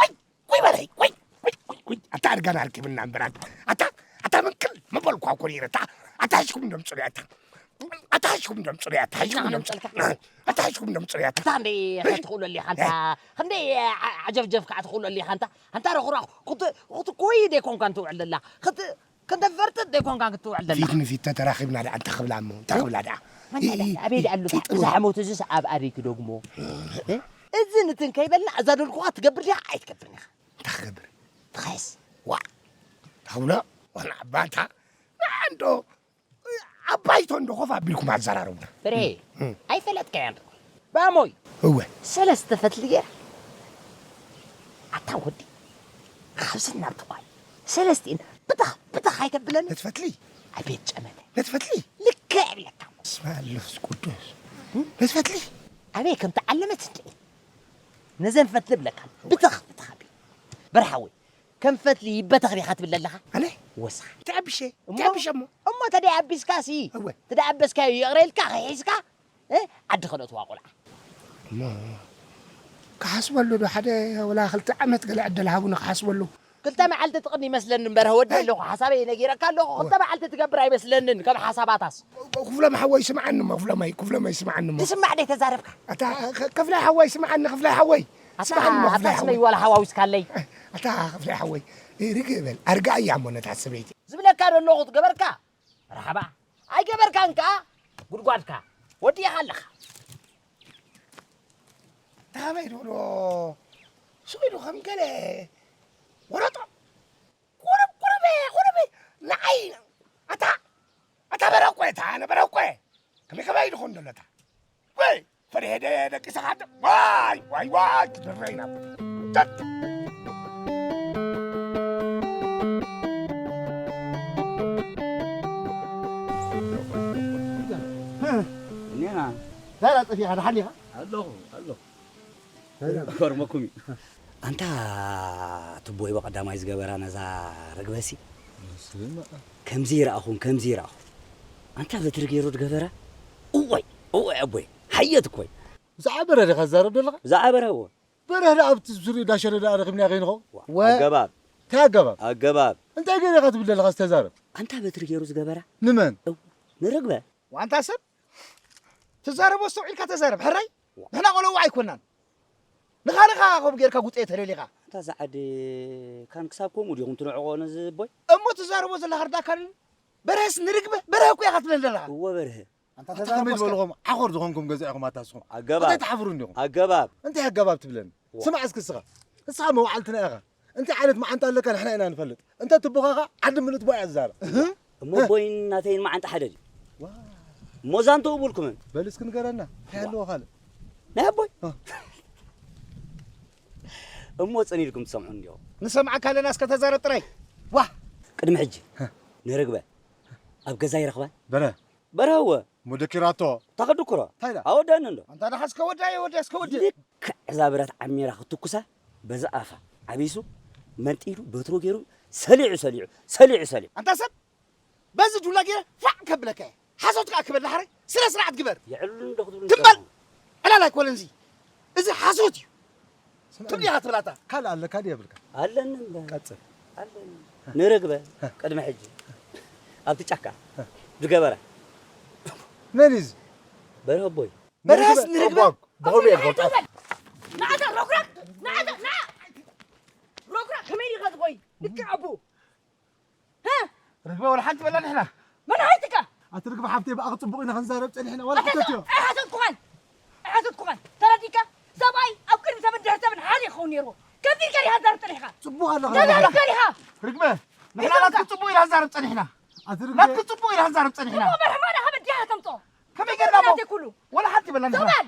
ወይ፣ ወይ በለይ፣ ወይ፣ ወይ፣ ወይ፣ ወይ። ኣታ ኣድጋና ኣርኪብና እምበር ኣታ፣ ኣታ፣ ኣታ ምንክል ምበልኳ እኮ ነይረ። ኣታ፣ ኣታ ሒዝኩም ደምጽሉ ኣታ። ኣታ ሒዝኩም ደምጽሉ ኣታ፣ ሒዝኩም ደምጽሉ። ኣታ ሒዝኩም ደምጽሉ ኣታ። ኣታ እንዴ ኸትኽእሎ ኣሊኻ ኣንታ፣ ክንደይ ዓ-፣ ዓጀብጀብ ከዓ ትኽእሎ ኣሊኻ ኣንታ፣ ኣንታ ረኹራኹ፣ ክት-፣ ክትኮይ ደይኮንካ እንትውዕል ዘላ። ክት-፣ ክንተፈርጥጥ ደይኮንካ ክትውዕል ዘላ። ፊት ንፊት ተተራኺብና ደኣ እንታይ ክብላ እሞ፣ እንታይ ክብላ ደኣ? መን ይ-፣ ኣለ? ይ-፣ ኣበይ ደኣ ኣሎ? ይጥሩ። እዛ ሓሞት እዚስ ኣብ ኣደይ ክደግሞ? እ? እዚ ንትን ከይበልና እዛ ደልኩኻ ትገብር ዲኻ ኣይትገብርን ኢኻ? እንታይ ክገብር? ትኸስ። ዋ። እንታይ ክብሎ? ዋና ኣባታ። ንዓንዶ፣ ኣባይቶ እንዶ ኮፍ ኣቢልኩም ኣዘራርቡና። ፍሬ፣ እም። ኣይፈለጥካያን። ባሞይ። እወ። ሰለስተ ፈትሊ ገይራ። ኣታ ወዲ፣ ካብዚ ናብ ጥዋይ ሰለስቲኤን ብትኽ ብትኽ ኣይተብለኒ። ነቲ ፈትሊ? ኣቤት ጨመተ። ነቲ ፈትሊ? ልክዕ እብለካ። በስመ ኣብ መንፈስ ቅዱስ። ነቲ ፈትሊ? ኣበይ ከም ተዓለመት እንድዒ። ነዘን ፈትሊ እብለካ። ብትኽ ብትኽ ኣቢል። በርሃወይ፣ ከም ፈትሊ ይበተኽ ዲኻ ትብል ዘለኻ? ኣነ? ወስኻ። እንታይ ኣቢሸ? እሞ? እንታይ ኣቢሸ እሞ? እሞ ተደይ ኣቢስካሲ? እወ። ተደይ ኣበስካዮ ይቕረ ኢልካ፣ ኺሒስካ? እ? ዓዲ ከነእትዋ ቆልዓ። እሞ ክሓስበሉ ዶ ሓደ ወላ ክልተ ዓመት ገለ ዕድል ሃቡኒ ክሓስበሉ። ክልተ መዓልቲ ትቕኒ ይመስለኒ እምበር፣ ወዲ እ? ኣለኹ፣ ሓሳበይ ነጊረካ ኣለኹ። እወ። ክልተ መዓልቲ ትገብር ኣይመስለንን፣ ከም ሓሳባታስ። ክፍሎም ሓወይ ስምዓኒ እሞ፣ ክፍሎመይ፣ ክፍሎመይ ስምዓኒ እሞ። ትስማዕ ደይ ተዛረብካ? ኣታ ኸ-፣ ክፍላይ ሓወይ ስምዓኒ፣ ክፍላይ ሓወይ። ኣታ ስምዓኒ እሞ፣ ኣታ ክፍላይ ስመይ ሓወይ። ዋላ ሓዋዊስካለይ። ኣታ ክፍላይ ሓወይ፣ እ፣ ርግእ በል፣ ኣርግኣያ እሞ ነታ ሰበይቲ። ዝብለካ ዘለኹ ትገበርካ? መርሓባ። ኣይገበርካን ከኣ ጉድጓድካ ወዲእኻ ኣለኻ። እንታይ ከመይ ትብሎ? ስቕ ኢሉ ከም ገለ ወረጦ። ቁሩብ፣ ቁሩብ፣ ቁሩብ ንዓይ፣ ኣታ፣ ኣታ በረቆ፣ እታ ኣነ በረቆ። ከመይ፣ ከመይ ኢሉ ኾን ዘሎ እታ? ወይ፣ ፈሪሄ ደ-፣ ደቂሰኻ ደ-፣ ዋይ፣ ዋይ፣ ዋይ፣ ክድረይና። ተ-፣ እኒና። እንታይ ጠፊኻ፣ ደሓን ኢኻ? ኣለኹ፣ ኣለኹ። ከርመኩም እዩ። ኣንታ ትቦይ ብቐዳማይ ዝገበራ ነዛ ርግበሲ። ስማ። ከምዚ ይረኣኹን፣ ከምዚ ይረኣኹን። ኣንታ በትሪ ገይሩ ዝገበራ። እዋይ፣ እዋይ ኣቦይ፣ ሓየት እኮ እዩ። ብዛዕባ በረደ ኢኻ ትዛረብ ዘለኻ? ብዛዕባ በረሀ እዎ። በረህ ደኣ ኣብቲ ዙርያ ዳሸረ ደኣ ረኺብናዮ ከይንኸው? ዋ፣ ወ-፣ ኣገባብ። እንታይ ኣገባብ? ኣገባብ። እንታይ ገይረ ኢኻ ትብል ዘለኻ ዝተዛረብ? ኣንታ በትሪ ገይሩ ዝገበራ? ንመን? እው፣ ንርግበ። ዋንታ ሰብ? ትዛረቦ ኣስተውዒልካ ተዛረብ፣ ሕራይ? ዋ። ንሕና ቆልዑ ኣይኮናን። ንኻልኻ ከምኡ ጌርካ ጉጤ ተደሊኻ። ኣንታ እዛ ዓዲ ካን ክሳብ ከምኡ ዲኹም ትንዕቆ ነዚ ኣቦይ? እሞ ትዛረቦ ዘለኻ ርዳእካ ድዩ? በርሀስ ንርግበ፣ በርሀ እኮ ኢኻ ትብለኒ ዘለኻ። እወ በርሀ። ኣንታ ኣታ ተዛረቦ ከመይ እስከ። ዝበልኹም ዓኾር ዝኾንኩም ገዛ ኢኹም ኣታ ንስኹም? ኣገባብ። እንታይ ትሓፍሩ እንዲኹም? ኣገባብ። እንታይ ኣገባብ ትብለኒ? ዋ። ስማዕ እስኪ እስኻ። እስኻ መዋዕልትና ኢኻ። እንታይ ዓይነት መዓንጣ ኣለካ ንሕና ኢና ንፈልጥ። እንተ ትቦኻኻ ዓዲ ምልእቲ ቦይ እያ ዝዛረብ። እህ? እሞ እ። ኣቦይን ናተይን መዓንጣ ሓደ ድዩ? ዋ። እሞ ዛንተኡ ብልኩምን? በል እስኪ ንገረና፣ እንታይ ኣለዎ ካልእ? ናይ ኣቦይ? እ። እሞ ጽን ኢልኩም ትሰምዑ እንዲኹም። ንሰምዓካ ኣለና፣ እስከ ተዛረብ ጥራይ። ዋ። ቅድሚ ሕጂ እ። ንርግበ ኣብ ገዛ ይረኽባ? በረ። በረ እወ። እሞ ደኪራቶ? ታኸድኩሮ? እንታይ ኢላ? ኣወዳኒ እንዶ። ኣንታ ደሓ እስከ ወዳ፣ ወዳ እስከ ወዳ። ልክዕ እዛ ብረት ዓሚራ ክትትኩሳ፣ በዚ ኣፋ ዓቢሱ፣ መንጢሉ፣ በትሮ ገይሩ፣ ሰሊዑ፣ ሰሊዑ፣ ሰሊዑ፣ ሰሊዑ። ኣንታ ሰብ፣ በዚ ዱላ ገይረ ፋዕ ከብለካ እየ። ሓሶት ከኣ ክበል ዳሕራይ፣ ስነ ስርዓት ግበር። የዕሉ እንዶ ክትብሉ ትም በል። ትሰምዑ። ዕላል ኣይኮነን እዚ። እዚ ሓሶት እዩ። ስምዐኒ። ትብሊ ኢኻ ትብላታ። ካልእ ኣለካ ድዩ የብልካ? ኣለኒ እምበር። ቀጽል። ኣለኒ። ንርግበ፣ እ። ቅድሚ ሕጂ ኣብቲ ጫካ እ። ዝገበራ። መን እዩ እዚ? በርሀ ኣቦይ። በርሀስ ንርግበ ንርግበ? ኣቦ፣ ብኸመይ እየ ዝፈልጦ? ንዓታ ሮግራግ፣ ንዓታ፣ ንዓ-፣ ሮግራግ ከመይ ኢኻ ትጎይ? ልክዕ ኣቦ። ሀ? ርግበ ወላ ሓንቲ በላ ንሕና። መን ሓይትካ? ኣቲ ርግበ ሓፍተይ ብኣኺ ጽቡቕ ኢና ክንዛረብ ጸኒሕና፣ ወላ ኣታ ሕተትዮ። ኣይሓተትኩኻን። ኣይሓተትኩኻን። ተረዲእካ? ሰብኣይ ኣብ ቅድሚ ሰብን ድሕሪ ሰብን ሓደ ይኸውን ነይርዎ። ከምዚ ኢልካ ዲኻ ትዛረብ ጸኒሕካ? ጽቡቕ ኣለኻ። እንታይ ርግበ። ዛረብካ ዲኻ? ርግበ፣ ንሕና ይዘውካ። ናትኪ ጽቡቕ ኢና ክንዛረብ ጸኒሕና። ኣቲ ርግበ። ናትኪ ጽቡቕ ኢና ክንዛረብ ጸኒሕና። እሞ መርሓባ ዳኻ በዲኻ ተምጽኦ? ከመይ ጌርና እሞ? ናተይ ኩሉ። ወላ ሓንቲ በላ ንሕና። ተባል።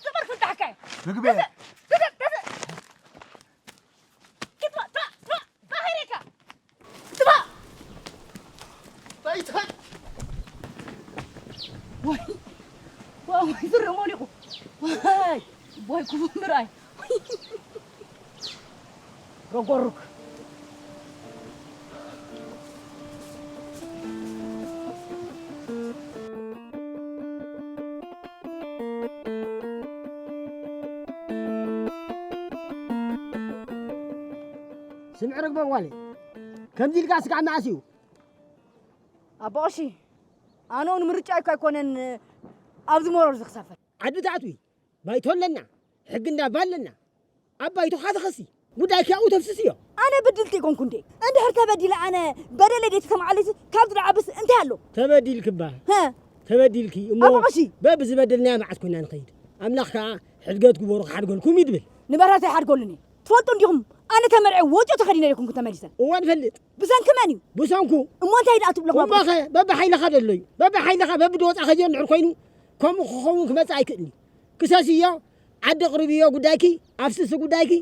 ዝበር ፍንጣሕካ እዩ። ርግበ። ትዘ-፣ ትዘ-፣ ትዘ-፣ ትባእ፣ ትባእ፣ ትባእ፣ ኸይረካ። ትባእ። ታይ፣ ታይ። ወይ፣ ወይ፣ ዝረ ሞሊቑ። ወይ፣ ወይ፣ ክፉእ ምርኣይ። ረጎሩክ። ስምዒ ርግበ ጓለይ፣ ከምዚ ኢልካ ስጋዕ መዓስ እዩ? ኣቦ ቀሺ፣ ኣነ እውን ምርጫ እኮ ኣይኮነን ኣብዚ መሮር ዝክሳፈር። ዓዲ ትኣትዊ፣ ባይቶ ኣለና፣ ሕጊ እንዳባ ኣለና። ኣብ ባይቶኻ ተኸሲ፣ ጉዳይኪ ኣብኡ ተፍስስዮ። ኣነ ብድልቲ ኣይኮንኩ እንዴ? እንድሕር ተበዲለ ኣነ በደለይ ደይተሰምዓለይስ ካብዚ ዝዓብስ እንታይ ኣሎ? ተበዲልኪ እባ። ሀ? ተበዲልኪ እሞ ኣቦ ቀሺ። በብዝበደልናዮ መዓት ኮይና ንኸይድ። ኣምላኽ ከኣ ሕድገት ግበሩ ክሓድገልኩም እዩ ድብል። ንበረኸት ኣይሓድገሉን እየ። ትፈልጡ እንዲኹም ኣነ ተመርዐ ወጮ ተኸዲነ ኣይኮንኩ ተመሊሰ። እወ ንፈልጥ። ብሰንኪ መን እዩ? ብሰንኩ። እሞ እንታይ ደኣ ትብሎ እሞ ኸ በብሓይልኻ ደሎ እዩ። በብሓይልኻ በብድወጻ ኸይዮ እንድሕር ኮይኑ ከምኡ ክኸውን ክመጽእ ኣይክእልን እዩ። ክሰስዮ፣ ዓዲ ኣቕርብዮ ጉዳይኪ፣ ኣፍስሲ ጉዳይኪ፣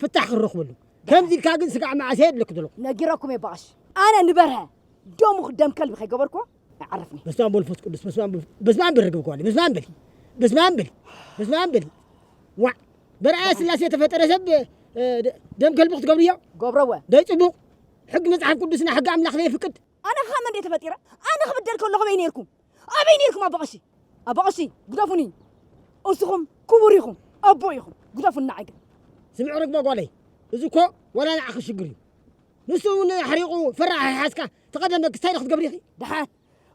ፍታሕ ክረኽበሉ። ከምዚ ኢልካ ግን ስጋዕ መዓስ የድልክ ዘለኹ። ነጊረኩም እየ ኣቦ ቀሺ። ኣነ ንበርሀ ደሙ ደም ከልቢ ከይገበርኩዎ ኣይዓርፍን እየ። በስመ ኣብ ወመንፈስ ቅዱስ፣ በስመ ኣብ፣ በስመ ኣብ በል ርግብ ጓለይ፣ በስመ ኣብ በሊ፣ በስመ ኣብ በሊ፣ በስመ ኣብ በሊ። ዋዕ፣ በርኣያ ስላሴ ተፈጠረ ሰብ፣ እ፣ ደ-፣ ደም ከልቢ ክትገብርዮ? ገብረወ። ደይ ጽቡቕ። ሕጊ መጽሓፍ ቅዱስና ሕጊ ኣምላኽ ዘይፍቅድ። ኣነ ካብ መን ድየ ተፈጢረ? ኣነ ክብደል ከለኹ ኣበይ ነይርኩም? ኣበይ ነይርኩም ኣቦ ቀሺ? ኣቦ ቀሺ፣ ግደፉኒ። እስኹም ክቡር ኢኹም፣ ኣቦ ኢኹም። ግደፉኒ ንዓይ ግን። ስምዒ ርግበ ጓለይ፣ እዚ እኮ ዋላ ንዓኺ ሽግር እዩ። ንሱ እውን ኣሕሪቑ ፈራህ ኣይሓዝካ፣ ተቐደመ ክስታይ ዶ ክትገብሪ ኢኺ? ደሓን፣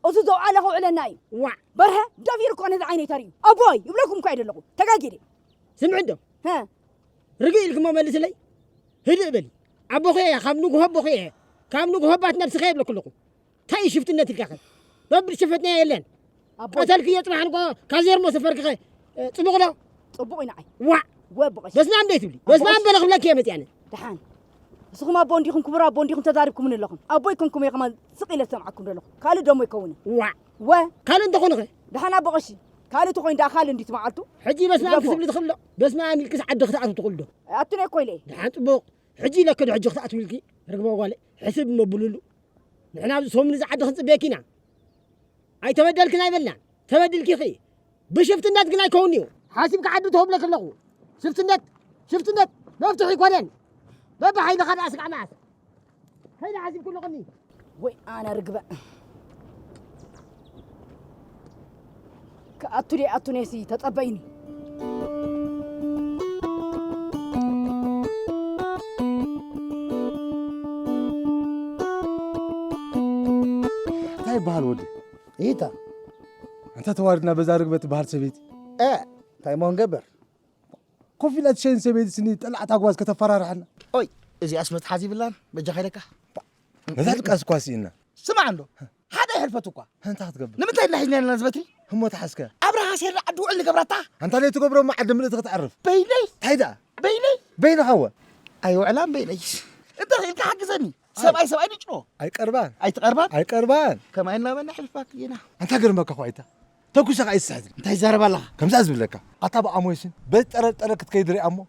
እሱ ዘውዓለ ከውዕለና እዩ። ዋዕ። በርሀ፣ ደፊሩ እኮ ነዚ ዓይነይ ተርእዩ። ኣቦይ፣ ይብለኩም እኮ ኣይደለኹ። ተጋጊለ። ስምዒ እንዶ። ሀ። ርግእ ኢልክሞ መልስለይ። ህድእ በሊ። ኣቦኺ እየ፣ ካብ ንግሆ ኣቦኺ እየ። ካብ ንግሆ ባት ነብስኺ እየ ይብለኩ ኣለኹ። እንታይ እዩ ሽፍትነት ኢልካ ኸ? በብድ ሽፈትናዮ የለን። ኣቦይ። ቀተልክዮ ጽባሕ ንግሆ ካዜርሞ ሰፈርኪ ኸ፣ እ፣ ጽቡቕ ዶ? ጽቡቕ እዩ ንዓይ። ዋዕ! ወ ኣቦ ቀሺ። በስመ ኣብ ደይ ትብሊ? ኣቦ በስመ ኣብ ቀሺ። በለ ክብለኪ እየ መጺኣነ። ደሓን። ንስኹም ኣቦ እንዲኹም፣ ክቡር ኣቦ እንዲኹም ተዛሪብኩምኒ ኣለኹም። ኣቦ ኣይኮንኩም እየ ከማን ስቕ ኢለ ዝሰምዓኩም ዘለኹ። ካልእ ደሞ ኣይከውንን። ዋዕ! ወ። ካልእ እንተኾነ ኸ? ደሓን ኣቦ ቀሺ። ካልእ ተኾይኑ ደኣ ካልእ እንዲት መዓልቱ? ሕጂ በስመ ኣብ ይግደፎ። ክትብሊ ትኽእሊ ዶ? በስመ ኣብ ኢልክስ ዓዲ ክትኣትዊ ትኽእሊ ዶ? ኣቱን እኮ ኢለ። ደሓን ጽቡቕ። ሕጂ ኢለኪ ዶ ሕጂ ክትኣትዊ ኢልኪ? ርግበ ጓለይ፣ ሕስብ እሞ ብልሉ። ንሕና ኣብዚ ሰሙን እዚ ዓዲ ክንጽበየኪ ኢና። ኣይተበደልክን ኣይበልናን። ተበዲልኪ ኢኺ። ብሽፍትነት ግን ኣይከውን እዩ። ሓሲብካ ዓዲ ተውብለኪ ኣለኹ። ሽፍትነት፣ ሽፍትነት መፍትሒ ኣይኮነን። በብሓይልኻ ደኣ ስጋዕ መዓስ። ከይደ ሓሲብኩ ኣለኹኒ። ወይ ኣነ ርግበ። ክኣቱ ደይኣቱ ነሲ ተጸበይኒ። እንታይ ይበሃል ወዲ? ኢታ። ኣንታ ተዋሪድና በዛ ርግበ ትበሃል ሰበይቲ። እ፣ እንታይ እሞ ንገበር? ኮፍ ኢላ ትሸይን ሰበይቲ ስኒ ጠላዕታ ጓዝ ከተፈራርሐና። ኦይ፣ እዚኣስ መትሓዚ ይብላን፣ በጃኻ ኢለካ። ነዛ ድቃስ እኳ ስኢና። ስማዕ እንዶ፣ ሓደ ይሕልፈት እኳ። እንታይ ክትገብር? ንምንታይ ኢልና ሒዝና ዘለና ዝበትሪ? እሞ ተሓዝከ? ኣብርሃ ሴራ ዓዲ ውዕል ንገብራታ። ኣንታ ለይትገብሮ እሞ ዓዲ ምልእቲ ክትዓርፍ። በይነይ። እንታይ ደኣ? በይነይ። በይንኻ ወ? ኣይውዕላን በይነይስ። እንተ ኽኢልካ ሓግዘኒ። ሰብኣይ ሰብኣይ ንጭኖ ኣይቀርባን። ኣይትቐርባን። ኣይቀርባን። ከማይ እናበና ሕልፋክ ኢና። ኣንታ ገርመካ ኳይታ ተኩሰ ኸዓ ይስሕት እንታይ ይዛረብ ኣለኻ? ከምዛ ዝብለካ ኣታ ብኣሞይስን በዝጠረጠረ ክትከይድ ሪኣ እሞ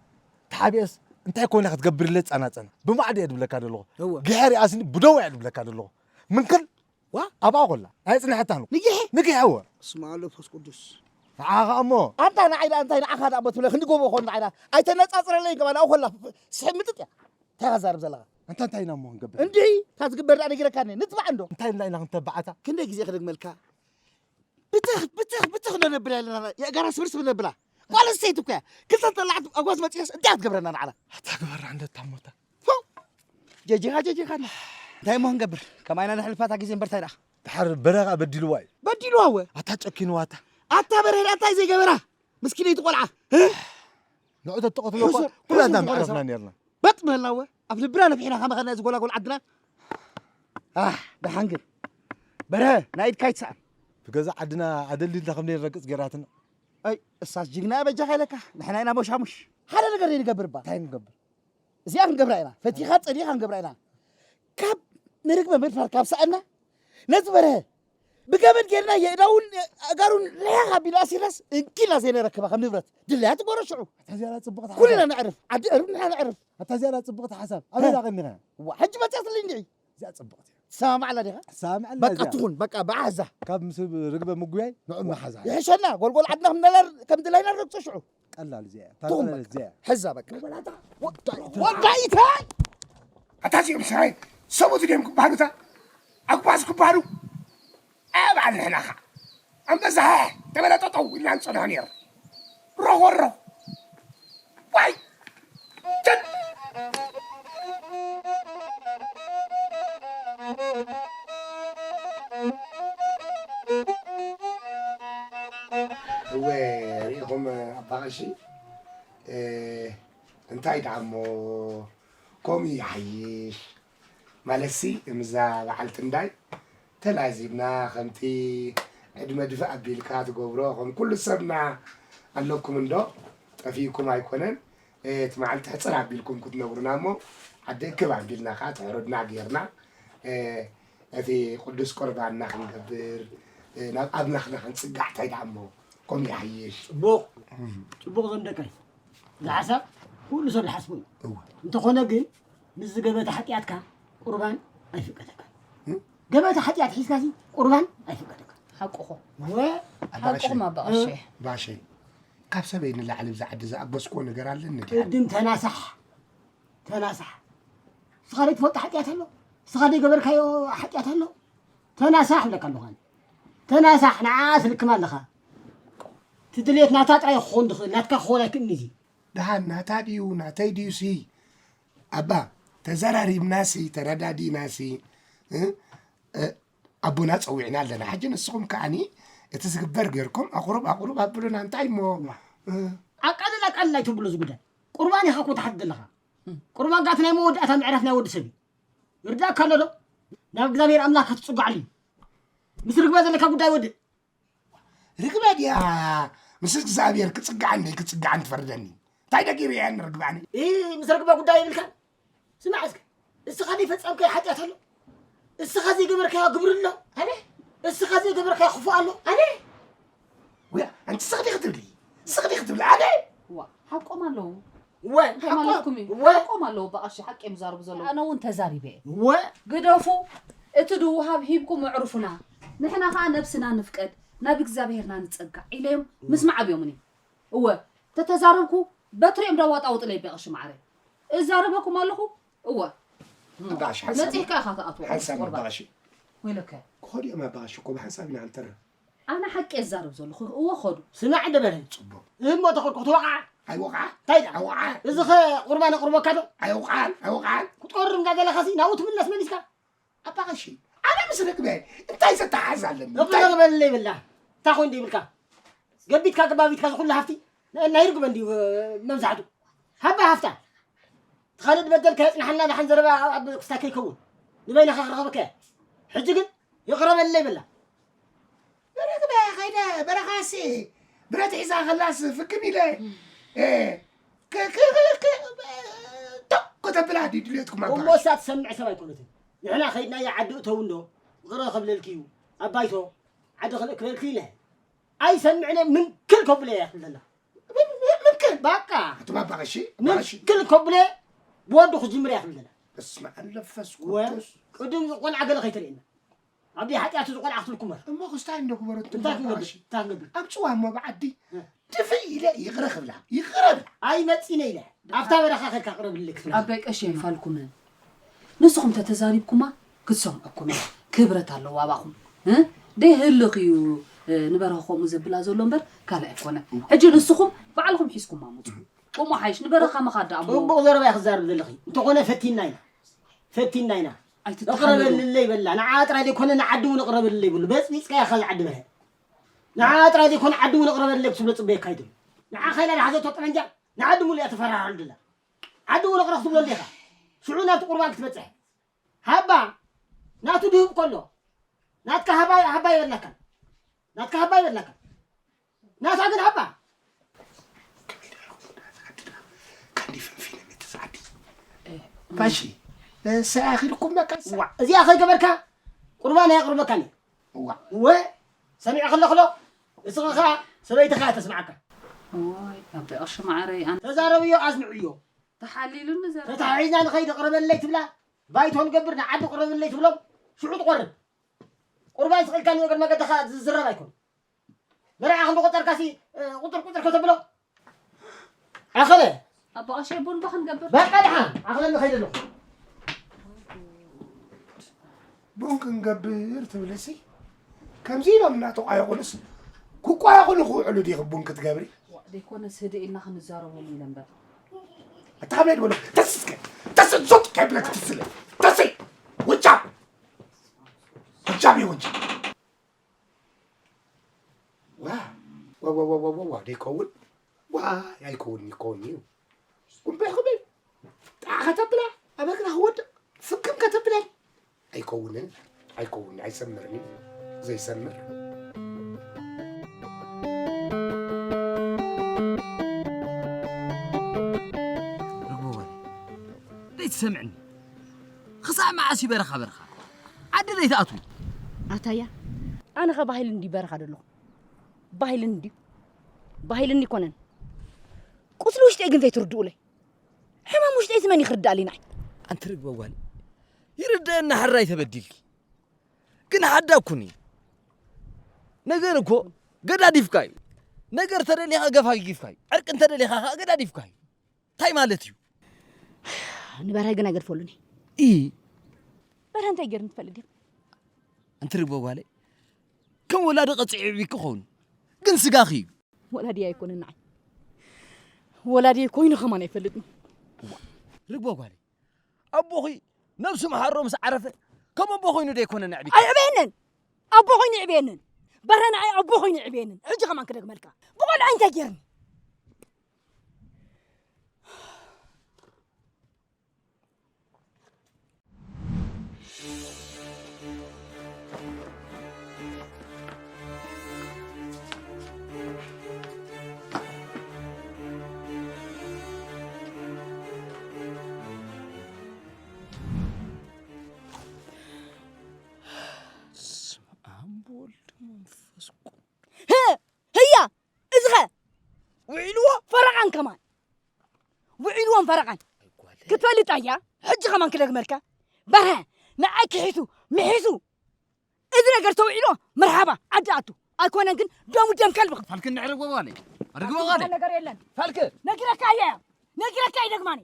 ተሓቢአስ እንታይ ኮይና ክትገብር ኢለ ጸናጸና ብማዕድ እየ ድብለካ ደለኹ። ግሐ ሪኣስኒ ብደው እየ ድብለካ ደለኹ። ምንክል ዋ ኣብኣ ኮላ ኣይጽንሐታን። ንግሐ ንግሐ እወ። ስማ ኣሎ ፈስ ቅዱስ ንዓኻ እሞ ኣንታ ንዓይ ደኣ እንታይ ንዓኻ ደኣ እሞ ትብለ ክንዲ ጎቦ ኾን ንዓይ ደኣ ኣይተነጻጽረለይ ገባና ኮላ ስሕምጥጥ እያ። እንታይ ዛርብ ዘለኻ? ኣንታ እንታይ ኢና እሞ ክንገብር? እንዲህ ታዝግበር ደኣ ነጊረካኒ ንትባዕ እንዶ እንታይ ኢልና ኢና ክንተባዓታ? ክንደይ ግዜ ክደግመልካ? ብትኽ ብትኽ ብትኽ እንዶ ነብላ ኣለና የእጋራ ስብር ስብር ነብላ ጓል ኣንስተይቲ እኮ እያ። ክልተ ተላዕቲ ኣጓዝ መፂኦስ እንታይ ክትገብረና ንዓና? ኣታ ግበራ እንደ ታሞታ ጀጂኻ ጀጂኻና እንታይ እሞ ክንገብር? ከማይና ነሕልፋታ ግዜ እምበርታይ ደኣ ድሓር በረኻ በዲልዋ እዩ። በዲልዋ ወ ኣታ ጨኪንዋ እታ ኣታ በርሀ ደኣ እንታይ ዘይገበራ ምስኪነይቲ ቆልዓ ንዑ ተተቐትሎ እኳ ኩላትና ምዕረፍና ነርና። በጥ በልና እወ ኣብ ልብና ነፊሕና ከመኸና እዚ ጎላጎል ዓድና ኣህ ደሓን ግን በርሀ ናይ ኢድካ ይትስኣን ብገዛ ዓድና ኣደልዲልና ከም ነይረግፅ ገይራትና ኣይ እሳስ ጅግና በጃኻ ኢለካ ንሕና ኢና ሞሻሙሽ ሓደ ነገር ዘይንገብር እባ እንታይ ንገብር እዚኣ ክንገብራ ኢና ፈቲኻ ፀሊኻ ክንገብራ ኢና ካብ ንርግበ ምድፋር ካብ ሰኣና ነቲ በርሀ ብገመድ ጌርና የእዳውን ኣእጋሩን ርሕቕ ኣቢሉ ኣሲርናስ እንኪ ኢልና ዘይነረክባ ከም ንብረት ድላያ ትጎሮ ሽዑ ኣታ ዝያዳ ጽብቕቲ ኩልና ሓሳብ ነዕርፍ ዓዲ ዕርብ ንሕና ነዕርፍ ኣታ ዝያዳ ጽብቕቲ ሓሳብ ኣበይ ዳቐኒኻ ዋ ሕጂ መጽያትለይ እንድዒ እዚኣ ጽብቕቲ እያ ትሰማማዕላ ዲኻ ትሰማማዕላ በቃ እዚኣ ትኹን በቃ ብዓዛ ካብ ምስ ርግበ ምጉያይ ንዑ መሓዛ ይሕሸና ጎልጎል ዓድና ከም ደላይ ከም ድላይና ንረግጾ ሽዑ ቀላል እዚኣ እያ እታ ቱም ቀለለት እዚኣ እያ ሕዛ በቃ ወላታ ወዳኢታይ ኣታ እዚኦም ሰራይ ሰብኡት ድዮም ክበሃሉ እታ ኣጉባዝ ክበሃሉ ኣይ በዓል ንሕና ኸዓ ኣንበሳ ሃሕ ተበለ ጠጠው ኢልና ንጸንሖ ነይሩ ሮኾሮ ዋይ እወ ርኢኹም ኣባ ቀሺ እንታይ ደኣ እሞ ከምኡ ይሓይሽ ማለትሲ እምዛ በዓልቲ እንዳይ ተላዚብና ከምቲ ዕድመ ድፍእ ኣቢልካ ትገብሮ ከም ኩሉ ሰብና ኣለኩም እንዶ ጠፊእኩም ኣይኮነን እቲ መዓልቲ ሕፅር ኣቢልኩም ክትነግሩና እሞ ዓዲ እክብ ኣቢልና ከዓ ትሕረዱና ጌርና እቲ ቅዱስ ቁርባንና ክንገብር ናብ ኣምላኽና ክንፅጋዕ እንታይ ደኣ እሞ ከምኡ ይሓይሽ ፅቡቕ ፅቡቕ ዘምደቀይ ዝሓሳብ ኩሉ ሰብ ዝሓስቦ እዩ እንተኾነ ግን ምስ ዝገበተ ሓጢኣትካ ቁርባን ኣይፍቀደካን ገበተ ሓጢኣት ሒዝካ ሲ ቁርባን ኣይፍቀደካን ሓቁኹ ወ ሓቁኹም ኣባ ቀሼ ባሸይ ካብ ሰበይ ንላዕሊ ብዛ ዓዲ ዝኣገዝክዎ ነገር ኣለኒ ድያ ቅድም ተናሳሕ ተናሳሕ ንስኻ ዘይትፈልጦ ሓጢኣት ኣሎ ንስኻ ዘይገበርካዮ ሓጢኣት ኣሎ ተናሳሕ ኣለካ ኣለኻ ተናሳሕ ንዓ ስልክም ኣለኻ ትድልየት ናታ ጥራይ ክኸውን ዝኽእል ናትካ ክኸውን ኣይክእልን እዚ ደሓን ናታ ድዩ ናተይ ድዩ ሲ ኣባ ተዘራሪብና ሲ ተረዳዲእና ሲ ኣቦና ጸዊዕና ኣለና ሕጂ ንስኹም ከዓኒ እቲ ዝግበር ገርኩም ኣቑሩብ ኣቑሩብ ኣብሉና እንታይ እሞ ኣቃልል ኣቃልል ኣይትብሉ እዚ ጉዳይ ቁርባን ኢኻ እኮ ትሓትት ዘለኻ ቁርባን ጋት ናይ መወዳእታ ምዕራፍ ናይ ወዲ ሰብ እዩ ይርዳእካ ኣሎ ዶ ናብ እግዚኣብሔር ኣምላኽ ክትጽጓዕሉ እዩ ምስ ርግበ ዘለካ ጉዳይ ወድእ ርግበ ድያ ምስ እግዚኣብሔር ክጽጋዕን ደይ ክጽጋዕን ትፈርደኒ እንታይ ደጊሩ እየን ርግባኒ ምስ ርግበ ጉዳይ ይብልካ ስማዕ እስከ እስኻ ዘይፈጸምካዮ ሓጢኣት ኣሎ እስኻ ዘይገበርካዮ ግብሪ ኣሎ ኣነ እስኻ ዘይገበርካዮ ክፉእ ኣሎ ኣነ ወያ ኣንቲ ስኽዲ ክትብሊ ስኽዲ ክትብሊ ኣነ ዋ ሓቆም ኣለዉ ወ እንታይ ማለትኩም እዩ ወ ሓቆም ኣለዉ በቐሺ ሓቂ እዮም ዛርቡ ዘለዉ ኣነ እውን ተዛሪበ እየ ወ ግደፉ እቲ ድውሃብ ሂብኩም ኣዕርፉና ንሕና ኸዓ ነብስና ንፍቀድ ናብ እግዚኣብሄርና ንጸጋዕ ኢለዮም ምስማዕ ኣብዮምኒ እወ ተተዛረብኩ በትሪ እዮም ዳዋጣውጥለይ በቐሺ ማዕረ እዛረበኩም ኣለኹ እወ ኣባሽ ሓንሳብ መጺሕካ ኢኻ ትኣትዎ ሓንሳብ ቁርባን ኣባሽ ወይለከ ክኸዱ እዮም ኣባሽ እኮ ብሓንሳብ ኢና ንተርፍ ኣነ ሓቂ እዛረብ ዘለኹ እወ ኸዱ ስማዕ ደበረ ጽቡቕ እሞ ተኸድኩ ክትወቕዓ ኣይወቕዓ እንታይ ደኣ ኣይወቕዓ እዚ ኸ ቁርባን ኣቕርበካ ዶ ኣይወቕዓን ኣይወቕዓን ክትቆርብ እንዳደለኻሲ ናብኡ ትምለስ መሊስካ ኣባ ቀሺ ኣነ ምስ ርግበ እንታይ ዘተሓዝ ኣለኒ እንታይ እቕረበለይ በላ እንታይ ኮይኑ ይብልካ ገቢትካ ገባቢትካ ዝኹሉ ሃፍቲ ናይ ርግበ እንድዩ መብዛሕቱ ሃባ ሃፍታ እቲ ካልእ ዝበደልካ የፅናሓልና ደሓን ዘረባ ኣብ ክስታይ ከይከውን ንበይንኻ ክረኽበካ ሕጂ ግን ይቕረበለይ በላ ርግበ ከይደ በረኻሲ ብረት ሒዛ ከላስ ፍክም ኢለ ከተብላ ድዩ ድሌትኩም ኣባ እሞ እሳ ትሰምዕ ሰብ ኣይኮነትን። ንሕና ከይድናዮ ዓዲ እተው እንዶ፣ ይቕረ ከብለልኪ እዩ። ኣባይቶ፣ ዓዲ ክልእክበልኪ ኢለ። ኣይሰምዕን እየ፣ ምንክል ከብሎ እየ ክብል ዘላ። ምንክል ባቃ፣ ኣቱም ኣባ ቀሺ ኣባ ቀሺ ምንክል ከብሎ ብወዱ ክጅምር እየ ክብል ዘላ። በስመ ኣብ መንፈስ ወ ቅዱስ ቅድም ቆልዓ ገለ ከይተርእየና። ኣብ ደይ ሓጢኣቱ ዝቆልዓ ክትልኩም እሞ። እሞ ክስታይ እንዶ ግበረቱ እንታይ ኣባ ክንገብር? ቀሺ እንታይ ክንገብር? ኣብ ጽዋ እሞ ብዓዲ ድፍእ ኢለ ይቕረ ክብላ ይቕረ ብላ ኣይመጺነ ኢለ። ኣብታ በረኻ ከድካ ቅረብለይ ክትብላ። ኣባይ ቀሺ ኣይፋልኩምን። ንስኹም ተተዛሪብኩማ ክትሰምዐኩም እያ። ክብረት ኣለዋ ኣባኹም። እ? ደይህልኽ እዩ፣ እ፣ ንበረኻ ከምኡ ዘብላ ዘሎ እምበር ካልእ ኣይኮነ። ሕጂ ንስኹም ባዕልኹም ሒዝኩማ ምጹ። ከምኡ ሓይሽ ንበረኻ ምኻድ ደኣ እሞ። ጽቡቕ ዘረባ እያ ክዛረብ ዘለኺ። እንተኾነ ፈቲና ኢና። ፈቲና ኢና። ኣይትተሓለሉ። እቕረበልለይ በላ። ንዓ ጥራይ ዘይኮነ ንዓዲ እውን እቕረበልለይ ብሉ። በጽቢጽካያ ኢኻ ዝዓዲ በርሀ። ንዓ ጥራይ ዘይኮነ ዓዲ እውን እቕረበልለይ ክትብሎ ጽበየካ ኣይትብል። ንዓ ካይላ ዝሓዘቶ ጠመንጃ ንዓዲ ሙሉእ እያ ተፈራርዓሉ ደላ። ዓዲ እውን እቕረ ክትብሎ እንዲኻ። ሽዑ ናብቲ ቁርባን ክትበጽሕ። ሃባ ናቱ ድህብ ከሎ ናትካ ሃባ ሃባ ይበላካ። ናትካ ሃባ ይበላካ። ናታ ግን ሃባ ከንዲ ፈንፊነ ምትዛዕዲ ባሺ ንሳ ያኺልኩም በቃ ዋ እዚኣ ከይገበርካ ቁርባን ኣየቕርበካን እዩ። ዋ እወ ሰሚዐ ከለኽሎ እስኻ ኸዓ ሰበይትኻ እያ ተስምዓካ። ዋይ ኣቦይ ቀሺ መዓረይ ኣነ ተዛረብዮ ኣስምዕዮ። ተሓሊሉኒ ዘረባ። ተታሒዝና ንኸይድ ቅረበለይ ትብላ ባይቶ ንገብር ንዓዲ ቅረበለይ ትብሎም ሽዑ ትቆርብ። ቁርባን ስቕ ኢልካ ንእግሪ መገድኻ ዝዝረብ ኣይኮን። መርዓ ከም ዝቆጸርካሲ ቁጥር ቁጥር ከተብሎ ኣኸለ ኣቦ ቀሺ ቡን ባኽ ንገብር። በቃ ድሓን ኣኸለኒ ከይደ ኣለኹ። ቡን ክንገብር ትብልሲ ከምዚ ኢሎም እናተቋየቑንስ ክቋየቑ ንክውዕሉ ዲኺ ቡን ክትገብሪ ደይኮነስ ህድእ ኢልና ክንዛረቦም ኢለ እምበር ኣታ ከመይ ድበሎ ተስስከ ተስ ዞጥ ከብለክ ትስለ ተስ ውጫ ውጫ ቢውጭ ዋ ዋ ዋ ዋ ዋ ዋ ዋ ደይከውን ዋ ኣይከውን ይከውን እዩ ጉንበ ክብል ጣዓ ከተብላ ኣብ እግራ ክወድቕ ፍክም ከተብለል ኣይከውንን ኣይከውንን ኣይሰምርን እዩ ዘይሰምር ርግበዋል ደይትሰምዕኒ ክሳዕ መዓስ እዩ በረኻ በረኻ ዓዲ ደይትኣትዉ ኣታያ ኣነ ኸ ባህል እንዲ በረኻ ደለኹ ባህል እንዲ ባህል እንዲ ኮነን ቁስሊ ውሽጠይ ግን ዘይትርድኡለይ ሕማም ውሽጠይ ዝመን ይኽርዳእሊ ናይ ኣንቲ ርግበዋል ይርደአና ሕራይ ተበዲልኪ ግን ሓዳኩኒ ነገር እኮ ገዳዲፍካ እዩ ነገር ተደሊኻ ገፋጊፍካ እዩ ዕርቂ እንተደሊኻ ከዓ ገዳዲፍካ እዩ እንታይ ማለት እዩ ንበርሀ ግን ኣይገድፈሉን ኢ በርሀ እንታይ ገይርኒ ትፈልጥ ዲኹ ኣንቲ ርግበ ጓለይ ከም ወላዲ ቀፂዑ ዕብይኪ ኸውን ግን ስጋኺ እዩ ወላዲ ኣይኮነን ንዓይ ወላዲ ኮይኑ ከማን ኣይፈልጥን ርግበ ጓለይ ኣቦኺ ነብሱ መሓሮ ምስ ዓረፈ ከም ኣቦ ኮይኑ ዶ ኣይኮነ ነዕቢ ኣይዕበየንን ኣቦ ኮይኑ ይዕበየንን በረ ንዓይ ኣቦ ኮይኑ ይዕበየንን ሕጂ ከማን ክደግመልካ ብቆልዓ እንታይ ገይርኒ ስም ኣብ ወልድ መንፈስ ህያ እዚኸ ውዒልዎ ፈረቓን ከማን ውዒልዎም ፈረቓን ክትፈልጥ ኣያ ሕጂ ከማን ክደግመልካ በርሀ ንዓይ ክሒሱ ምሒሱ እዚ ነገር ተውዒሎ መርሓባ ዓዲ ኣቱ ኣይኮነን ግን ደሙ ደም ከልቢ ፋልክን ንዕርግ ወጓለይ ርግበ ጓለይ ነገር የለን ፋልክ ነጊረካ እየ ነጊረካ እዩ ደግማኒ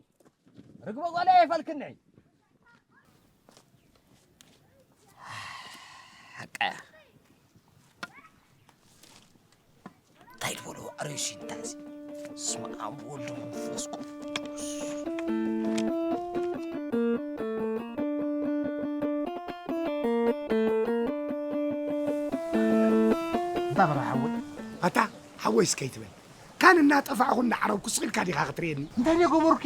ርግበ ጓለይ ፋልክን ንዒ ሓቃ እንታይ ትበልዎ ኣርእሲ እንታይ እዚ ስመ ኣብ ወልድ መንፈስ ቅዱስ እንታ በራ ሓወይ ኣታ ሓወይስ ከይትበል ካን እናጠፋእኹ እናዓረብኩ ስቕ ኢልካ ዲኻ ክትርእየኒ እንታይ ደገበርኩ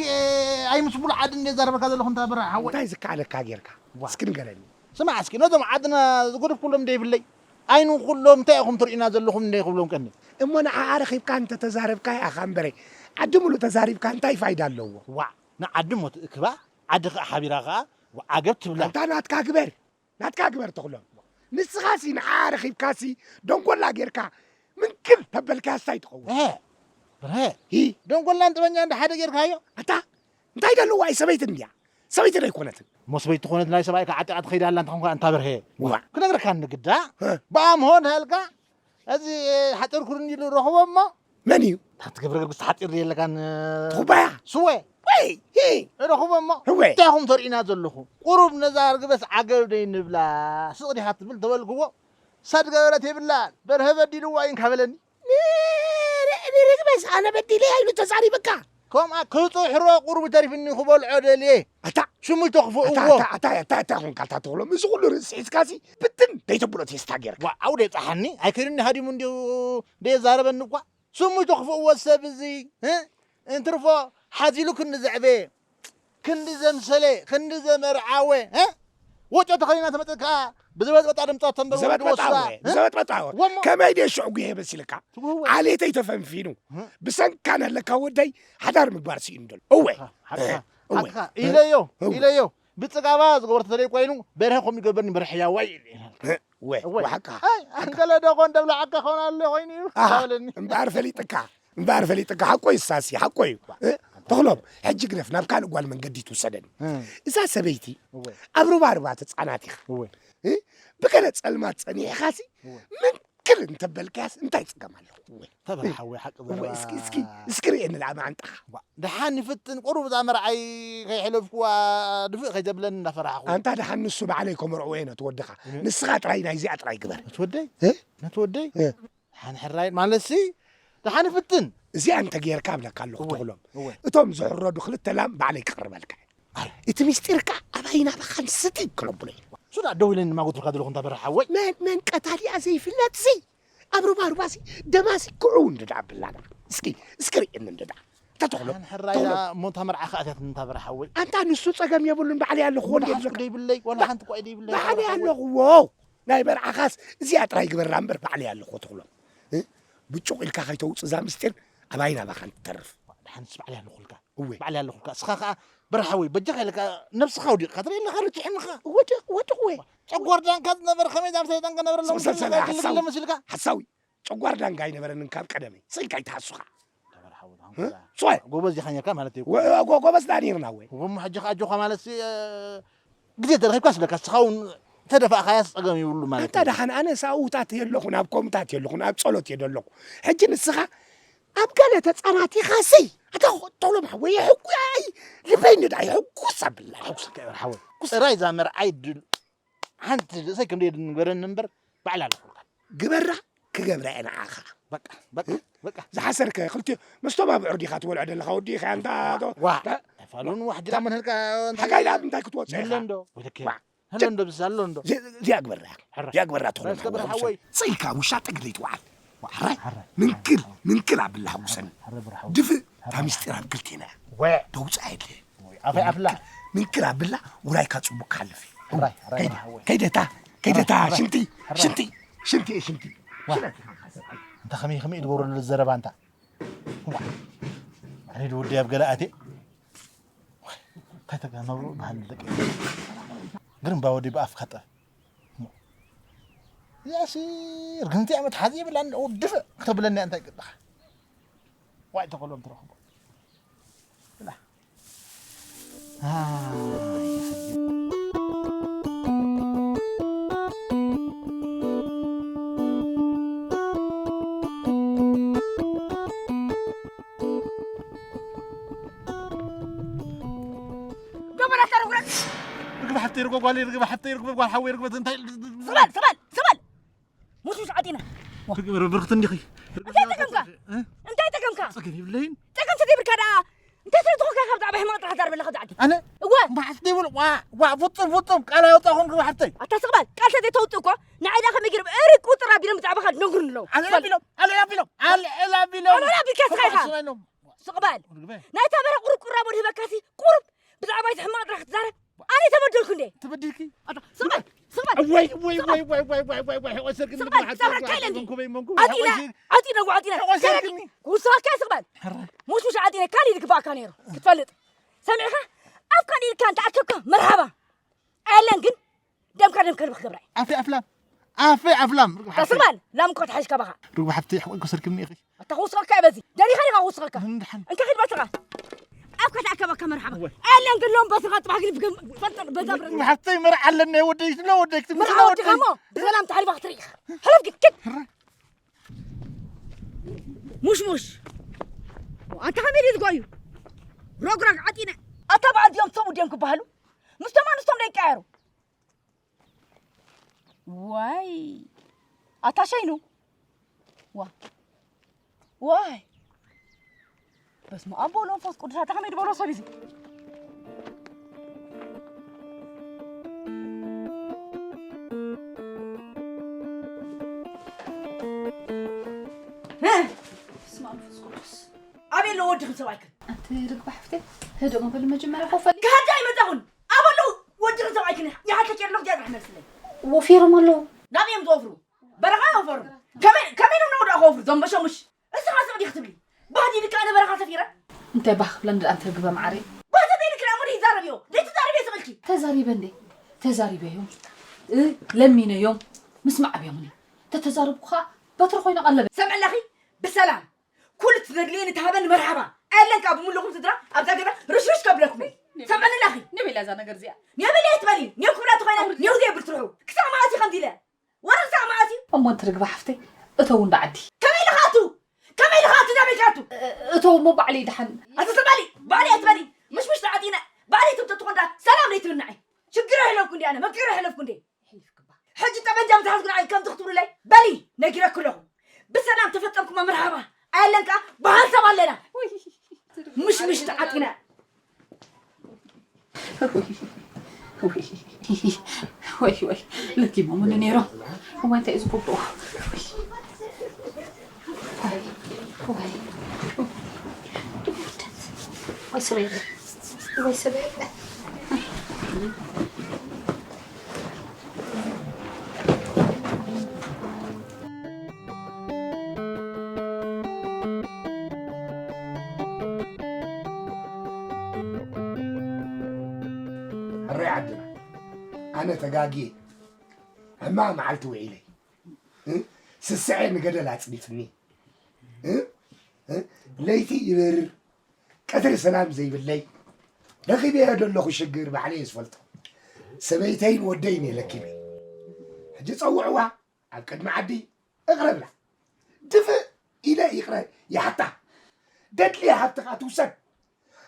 ኣይምስ ሙሉ ዓዲ እንደ ዛረበካ ዘለኹ እንታ በራ ሓወይ እንታይ ዝከኣለካ ጌርካ እስኪ ንገረኒ ስማዕ እስኪ ነዞም ዓድና ዝጉድፍ ኩሎም ደይብለይ ኣይኑ ኩሎም እንታይ ኢኹም ትርእዩና ዘለኹም እንደ ክብሎም ቀኒ እሞ ንዓ ኣረኺብካ እንተተዛረብካ ይኣኻ እምበረ ዓዲ ሙሉእ ተዛሪብካ እንታይ ፋይዳ ኣለዎ ዋዕ ንዓዲ እሞ ትእክባ፣ ዓዲ ከኣ ሓቢራ ከኣ ዓገብ ትብላ። ኣንታ ናትካ ግበር፣ ናትካ ግበር ተኽሎም። ንስኻሲ ንዓ ረኺብካሲ ደንጎላ ጌርካ ምንክል ተበልካያ ስታይ ትኸውን። እህ፣ ብርሀ፣ ሂ። ደንጎላን ጥበኛን ሓደ ጌርካዮ። ኣታ እንታይ ደለዋ እዩ? ሰበይቲ እንድያ፣ ሰበይቲ ዶ ኣይኮነትን? እሞ ሰበይቲ ኮነት ናይ ሰብኣይካ ዓጢቓ ትኸይድ ኣላ እንተ ኾንካ ኣንታ ብርሀ። ዋ። ክነግረካ ንግዳ፣ እ። ብኣምሆ ንሃልካ፣ እዚ ሓጢር ኩርን ኢሉ ረኽቦ እሞ። መን እዩ? እታ ትገብረ ገርግስ ሓጢር የለካን። ትኹባያ? ስወ። ወይ፣ ሂ። ረኽቦ እሞ። ህወ። እንታይ ኢኹም ተርእዩና ዘለኹም? ቁሩብ ነዛ ርግበስ ዓገብ ደይ ንብላ፣ ስቕ ዲኻ ትብል ተበልክዎ። ሳድ ገበረት የብላን። በርሀ በዲልዋ እዩ እንካ በለኒ። ንርግበስ ኣነ በዲለ ኢሉ ተዛሪበካ። ከምኣ ክጽሕሮ ቁሩብ ተሪፍኒ ክበልዖ ደልየ። ኣታ ሽሙ ተኽፍእዎ። ኣታ፣ ኣታ፣ ኣታ፣ ኣታ፣ ኣታ፣ ኮንካ ኣታ ተኽሎም። እዚ ኩሉ ርእሲ ሒዝካሲ ብትን ደይተብሎ ቴስታ ጌርካ። ዋ፣ ኣው ደይጻሓኒ። ኣይከይዱኒ ሃዲሙ እንዲዩ ደየዛረበኒ እኳ። ሽሙ ተኽፍእዎ ሰብ እዚ፣ እ? እንትርፎ ሓዚሉ ክንዲ ዘዕበየ። ክንዲ ዘምሰለ፣ ክንዲ ዘመርዓወ፣ እ? ወጮ ተኸዲና ተመጸት ከኣ ብዘበጥበጣ ድምጻ ተንበር ወዲ ብዘበጥበጣ ወስባ፣ ወ፣ እ? ብዘበጥበጣ ወ። ወሞ። ከመይ ድየ ሽዑ ጉሄ መሲልካ? ትጉህወ። ዓሌተይ ተፈንፊኑ። እ? ብሰንካ ነለካ ወደይ ሓዳር ምግባር ስኢኑ ደሎ። እወ። ሓ-፣ ሓ-፣ እ፣ ሓ-፣ እወ። ሓትኻ፣ እ፣ ኢለዮ፣ እወ። ኢለዮ። ብጽጋባ ዝገበርቶ ተለይ ኮይኑ በርሀ ከም ይገብርኒ በርሀ ያዋይ ኢለ። እ፣ እወ፣ እወ። ወሓካ። ኣይ፣ ኣንገለ ዶ ኮን ደብላዓካ ኮን ኣሎ ኮይኑ እዩ። ኣሃ፣ ተባለኒ። እምበኣር ፈሊጥካ። እምበኣር ፈሊጥካ፣ ሓቆ እዩ ሳሲ፣ ሓቆ እዩ። እ? ተኽሎም፣ ሕጂ ግደፍ፣ ናብ ካልእ ጓል መንገዲ ትውሰደኒ። እ። እዛ ሰበይቲ እወ። ኣብ ሩባ ሩባ ተጻናቲኻ። እወ። እ? ብገለ ጸልማት ጸኒሕኻሲ፣ እወ። ምንክል እንተበልካያስ እንታይ ጸገም ኣለዎ? እወ። ተበል ሓወይ፣ ሓቂ እወ፣ ዘረባ። እስኪ፣ እስኪ፣ እስኪ ርእየኒ ደኣ መዓንጣኻ። ዋ፣ ደሓን ይፍትን፣ ቁሩብ እዛ መርዓይ ከይሕለፍኩዋ ድፍእ ከይተብለኒ እንዳፈራሕኹ። ኣንታ ደሓን ንሱ ባዕለይ ከመርዕዎ እየ ነቲ ወድኻ። እ። ንስኻ ጥራይ ናይዚኣ ጥራይ ግበር። ነቲ ወደይ? እ? ነቲ ወደይ? እ። ሓን ሕራይ ማለትሲ፣ ደሓን ይፍትን። እዚኣ እንተ ጌርካ እብለካ ኣለኹ እወ፣ ተኽሎም። እወ። እቶም ዝሕረዱ ክልተ ላም ባዕለይ ክቕርበልካ እየ። ኣይ። እቲ ምስጢርካ ኣባይን ኣባኻን ስቲ ክነብሎ እዩ። እሱ ደኣ ደው ኢለን ማጎትልካ ዘለኹ እንታ በርሀ ሓወይ። መን፣ መን ቀታሊኣ ዘይፍለጥሲ፣ ኣብ ሩባ ሩባሲ፣ ደማሲ ክዑ እንድዳ ኣብላና። እስኪ፣ እስኪ ርእየኒ እንድዳ። ተተኽሎም፣ ሓን ሕራይ ተኽሎም። ደኣ ሞታ መርዓ ከኣትያት እንታ በርሀ ሓወይ። ኣንታ ንሱ ጸገም የብሉን፣ ባዕለይ ኣለኹ፣ ወዲ ወላ ሓንቲ የብለካ። ደይብለይ፣ ወላ ሓንቲ እኳ ደይብለይ፣ ባዕለይ ተኽሎም ሓወይ። ኣለኹዎ። ናይ በርዓኻስ እዚኣ ጥራይ ግበራ እምበር ባዕለይ ኣለኹ ትኽሎም። እ? ብጩቕ ኢልካ ከይተውጽእ እዛ ምስጢር ኣባይን ኣባኻን ትተርፍ። ደሓንስ ባዕለይ ኣለኹልካ። እወ። ባዕለይ ኣለኹልካ። እስኻ ኸኣ በርሓወይ በጃኻ ኢልካ ነብስኻ ወዲቕካ ትርኢ ኣለኻ ርቲሕንኻ። ወድቕ፣ ወድቕ ወ። ጨጓር ዳንካ ዝነበረ ከመይ ዛም ሰይጣን ከነበረ ኣለኹ ሰልሰለ፣ ግልግል ሓሳዊ። መሲልካ። ሓሳዊ። ጨጓር ዳንጋ ኣይነበረንን ካብ ቀደመይ። ስኢልካ ኣይትሓሱኻ። ተበርሓወት እ? ሃንኮላ። ስዋይ። ጎበዝ ዲኻ ነርካ ማለት እዩ። ወ-፣ ጎ-፣ ጎበዝ ዳ ነርና ወ። ወሞ ሕጂ ኸኣ ኣጆኻ ማለት ሲ፣ እ፣ ግዜ ተረኺብካ ስለካ እስኻ እውን ተደፋእካያስ ጸገም ይብሉ ማለት ኣንታ እዩ። ደሓን ኣነ ሳውታት የለኹን፣ ኣብ ኮምታት የለኹን፣ ኣብ ጸሎት እየ ደለኹ። ሕጂ ንስኻ ኣብ ገለ ተጸናቲኻሲ፣ ኣታ ተሎም ሓወይ፣ ሕጉ ኣይ፣ ልበይ ንዳ፣ ሕጉስ ኣብላ። ሕጉስ ከበር ሓወይ። ጽራይ እዛ መርዓይ ድል-፣ ሓንቲ ርእሰይ ከም ደየድን ንገረኒ እምበር፣ ባዕላ ኣለኹልካ። ግበራ፣ ክገብራ እየ ንዓኻ። በቃ፣ በቃ፣ እ? በቃ። ዝሓሰርከ፣ ክልቲኡ፣ ምስቶም ኣብዑር ዲኻ ትበልዖ ዘለኻ ወዲ ኢኻ፣ ኣንታ፣ ዋ፣ ታ-፣ ኣይፋሉን፣ ዋሕዲ ታ-፣ መን ህልካ፣ እንታይ ሓጋይ ደኣ እንታይ ክትወጽእ ኢኻ? የለን ዶ? ወይለከ። ዋ። ኣሎ እንዶ ብስ ኣሎ እንዶ? እዚ-፣ እዚኣ ግበራ። ሕረ። እዚኣ ግበራ ትኾን ሕረ፣ እስከ ብር ሓወይ። ስኢልካ ውሻ ጠግሪ ትውዓል። ሕረ። ሕረ። ምንክል፣ ምንክል ኣብላ ሓጉሰኒ። ሕረ ብር ሓወይ። ድፍእ፣ እታ ምስጢር ኣብ ክልቴና እያ። ወ። ደውጻ የድልየ። ወይ፣ ኣፈይ ኣፍላ። ምንክል ኣብላ ውራይካ ጽቡቅ ክሓልፍ እዩ። ሕራይ፣ ሕራይ ከይደ፣ ብር ሓወይ። ከይደታ፣ ከይደታ፣ ሕረ፣ ሽንቲ፣ ሕረ። ሽንቲ፣ ሽንቲ፣ ሽንቲ። ዋ። ሽንቲ። እንታ ከመይ፣ ከመይ ትገብረሉ ዘረባ እንታ? ዋ። ኣነ ዶ ወዲ ኣብ ገለ ኣትየ? እንታይ ተጋነሩ ባህል ደቂ። ግርምባ ወዲ ብኣፍካ ጠፍ። ያሲ ርግንቲ ዓመት ሓዚ ይብላ ወድፍ ክተብለኒ እንታይ ቅድኻ? ዋይ ተቆሎም ትረኽቦ። ብላ። ኣይ። ገበናካ ርጉረግ። ርግብ ሓፍተይ ርጎ ጓል ርግብ ሓፍተይ ርግብ ጓል ሓወይ ርግበት እንታይ ስበል፣ ስበል፣ ስበል። ሙሹሽ ዓጢና። ርግብ ብርክት እንዲኺ። እንታይ ጠቀምካ? እ? እንታይ ጠቀምካ? ጸገም ይብለይን። ጸገም ተደይብልካ ደኣ። እንታይ ስለ ዝኾንካ ካብ ዛዕባ ሕማቕ ጥራሕ ዛርበለኻ ዛዕጊ። ኣነ? እወ። እምባ ሓፍተይ ይብሉ። ዋ፣ ዋ፣ ፍጹም፣ ፍጹም ቃል ኣውጻኹም ርግብ ሓፍተይ። ኣታ ስቕ በል። ቃል ተዘይተውጽእ እኮ ንዓይ ደኣ ከመይ ገይሮም እርቅ ቁጥር ኣቢሎም ብዛዕባኻ ዝነግሩኒ ኣለዉ። ኣነ ስበል። ኣቢሎም፣ ኣነ ኣቢሎም፣ ኣነ ኣቢሎም። ኣነ ኣቢልካ ስኻ ኢኻ። ስቕ በል። ርግበ። ናይታ በረ ቁሩብ ቁራቦ ድህበካሲ ቁሩብ ብዛዕባ እቲ ሕማቕ ጥራሕ ክትዛረብ። ኣነ ተበደልኩ እንዴ? ተበዲልኪ? ኣታ፣ ስቕ በል፣ ስቕ በል። ወይ፣ ወይ፣ ስቕ በል። ወይ፣ ወይ፣ ወይ፣ ወይ፣ ወይ፣ ወይ፣ ስቕ በል፣ ጸብረካ ኢለኒ። መንኩበይ፣ መንኩበይ፣ ዓጢነ፣ ወይ፣ ዓጢነ፣ ዓጢነ። ወይ፣ ከለኒ፣ ስቕ በል። ሕራይ። ሙሽ፣ ሙሽ ዓጢነ፣ ካሊእ ዝግባኣካ ነይሩ፣ ክትፈልጥ። ሰሚዕኻ? ኣብ ካልእ ኢልካ እንተ ኣከብካ መርሃባ። ኣየለን ግን ደምካ ደም ከልቢ ክገብራ እየ። ኣፌ ኣፍላም፣ ኣፌ ኣፍላም። ርግብ ሓፍተይ። ተስማል ላም እኮ ተሓይሽ ካባኻ። ርግብ ሓፍተይ፣ ሕቆ ሰርክብኒ ኢኺ። ኣታ ክውስኸካ እየ በዚ። ደሊኻ ዲኻ ክውስኸካ? እንድሓን። እንካ ኺድ በትኻ። ኣብ ከተኣከበካ መርሓባ። እወ። ኣየለን ግን ሎም በትኻ ጽባሕ ግን ብገም-፣ ፈጥር በዛ ብረት። ርግብ ሓፍተይ፣ መርዓ ኣለኒ፣ ወደይ ክትብሎ፣ ወደይ ክትብሎ፣ መርዓ ወደይ። ወዲኻ እሞ ብሰላም ተሓሊፋ ክትርኢ ኢኻ። ሕለፍ ግን፣ ኪድ። ሕረ። ሙሽሙሽ። ኣታ ከመይ ድዩ ዝጎዩ? ሮግራግ ዓጢነ። ኣታ በዓል ድዮም ሰብኡ ድዮም ክበሃሉ? ምስቶም ኣንስቶም ዶ ይቀያየሩ? ዋይ። ኣታ ሸይኑ። ዋ። ዋይ። በስመ ኣብ ወወልድ ወመንፈስ ቅዱስ። ኣታ ከመይ ድበሎ ሰብ እዚ? በስመ ኣብ መንፈስ ቅዱስ። ኣበይ ኣሎ ወድኽን ሰብኣይክን? ኣንቲ ርግቢ ሓፍተይ፣ ህድእ እሞ በሊ መጀመርያ ኮፍ በሊ። ክሃድእ ኣይመጻኹን። ኣበይ ኣሎ ወድኽን ሰብኣይክን? ይሓተኪ ኣለኹ፣ ዲያ ዝራሕ መልስለይ። ወፊሮም ኣለዉ። ናበይ እዮም ዝወፍሩ? በረኻ ይወፈሩ። ከመይ፣ ከመይ ኢሎም ናብ ወዳእ ክወፍሩ? ዞም በሸሙሽ። እስኻ ስቕ ዲኺ ትብሊ? ባህ ዲልካ ኣነ በረኻ ሰፊረ? እንታይ ባህ ክብለኒ ደኣ ኣንቲ ርግበ መዓረይ? ባህ ተዘይልክና እሞ ይዛረብዮ። ዘይትዛረብዮ ስቕ ኢልኪ። ተዛሪበ እንዴ? ተዛሪበዮም። እ፣ ለሚነዮም። ምስማዕ ኣብዮምኒ። ተተዛረብኩ ኸኣ በትሪ ኮይነ ቀለበ። ሰምዕለኺ? ብሰላም። ኩሉ እቲ ዘድልየኒ ተሃበኒ መርሓባ። ኣየለን ከኣ ብምሉኹም ስድራ ኣብዛ ገዛ ርሽርሽ ከብለኩም እየ። ሰምዕኒ ኣለኺ? ነበይ እያ እዛ ነገር እዚኣ? ነበይ እያ ትበሊ? ኔው ክብላ ተኾይነ ኔው ዘየብል ትርሑ። ክሳብ መዓስ እዩ ከምዚ ኢለ? ወረ ክሳብ መዓስ እዩ? እሞ ኣንቲ ርግበ ሓፍተይ፣ እተው እንዳ ዓዲ። ከመይ ኢልኻ ኣቱ? ከመይ ኢልኻ ኣቱ? ናበይ ኢልካ ኣቱ? እ-፣ እተው እሞ ባዕለይ ደሓን። ኣቲ ትበሊ? ባዕለይ እያ ትበሊ? ምሽምሽ ተዓጢነ። ባዕለይ ትብቶ ትኾን ደኣ ሰላም ለይትብናዒ። ሽግር ኣይሕለፍኩ እንዲ ኣነ፣ መፍቅር ኣይሕለፍኩ እንዲ። ሕጂ ጠበንጃ ምስ ሓዝኩ ንዓይ ከምዚ ክትብሉለይ? በሊ፣ ነጊረኪ ኣለኹ። ብሰላም ተፈጠርኩማ መርሓባ። ኣየለን ከኣ ብሓንሳብ ኣለና። ውይ፣ ምሽምሽ ተዓጢና። ወይ፣ ወይ፣ ወይ፣ ለኪሞምኒ ነይሮም። እዋይ፣ እንታይ እዩ ዝግብኦ? ወይ፣ ወይ፣ ወይ፣ ወይ፣ ሰበይ፣ ወይ፣ ሰበይ። ሕራይ ዓድና፣ ኣነ ተጋግየ፣ ሕማቕ መዓልቲ ውዒለይ፣ እ? ስስዐ ንገደል ኣጽዲፍኒ፣ እ? እ? ለይቲ ይበርር፣ ቀትሪ ሰላም ዘይብለይ፣ ረኺበዮ ዘለኹ ሽግር ባዕለይ እየ ዝፈልጦ። ሰበይተይን ወደይን እየ ለኪመ። ሕጂ ጸውዕዋ፣ ኣብ ቅድሚ ዓዲ እቕረ ብላ። ድፍእ ኢለ ይቕረ ይሓታ። ደድልየ ሃብቲ ከኣ ትውሰድ።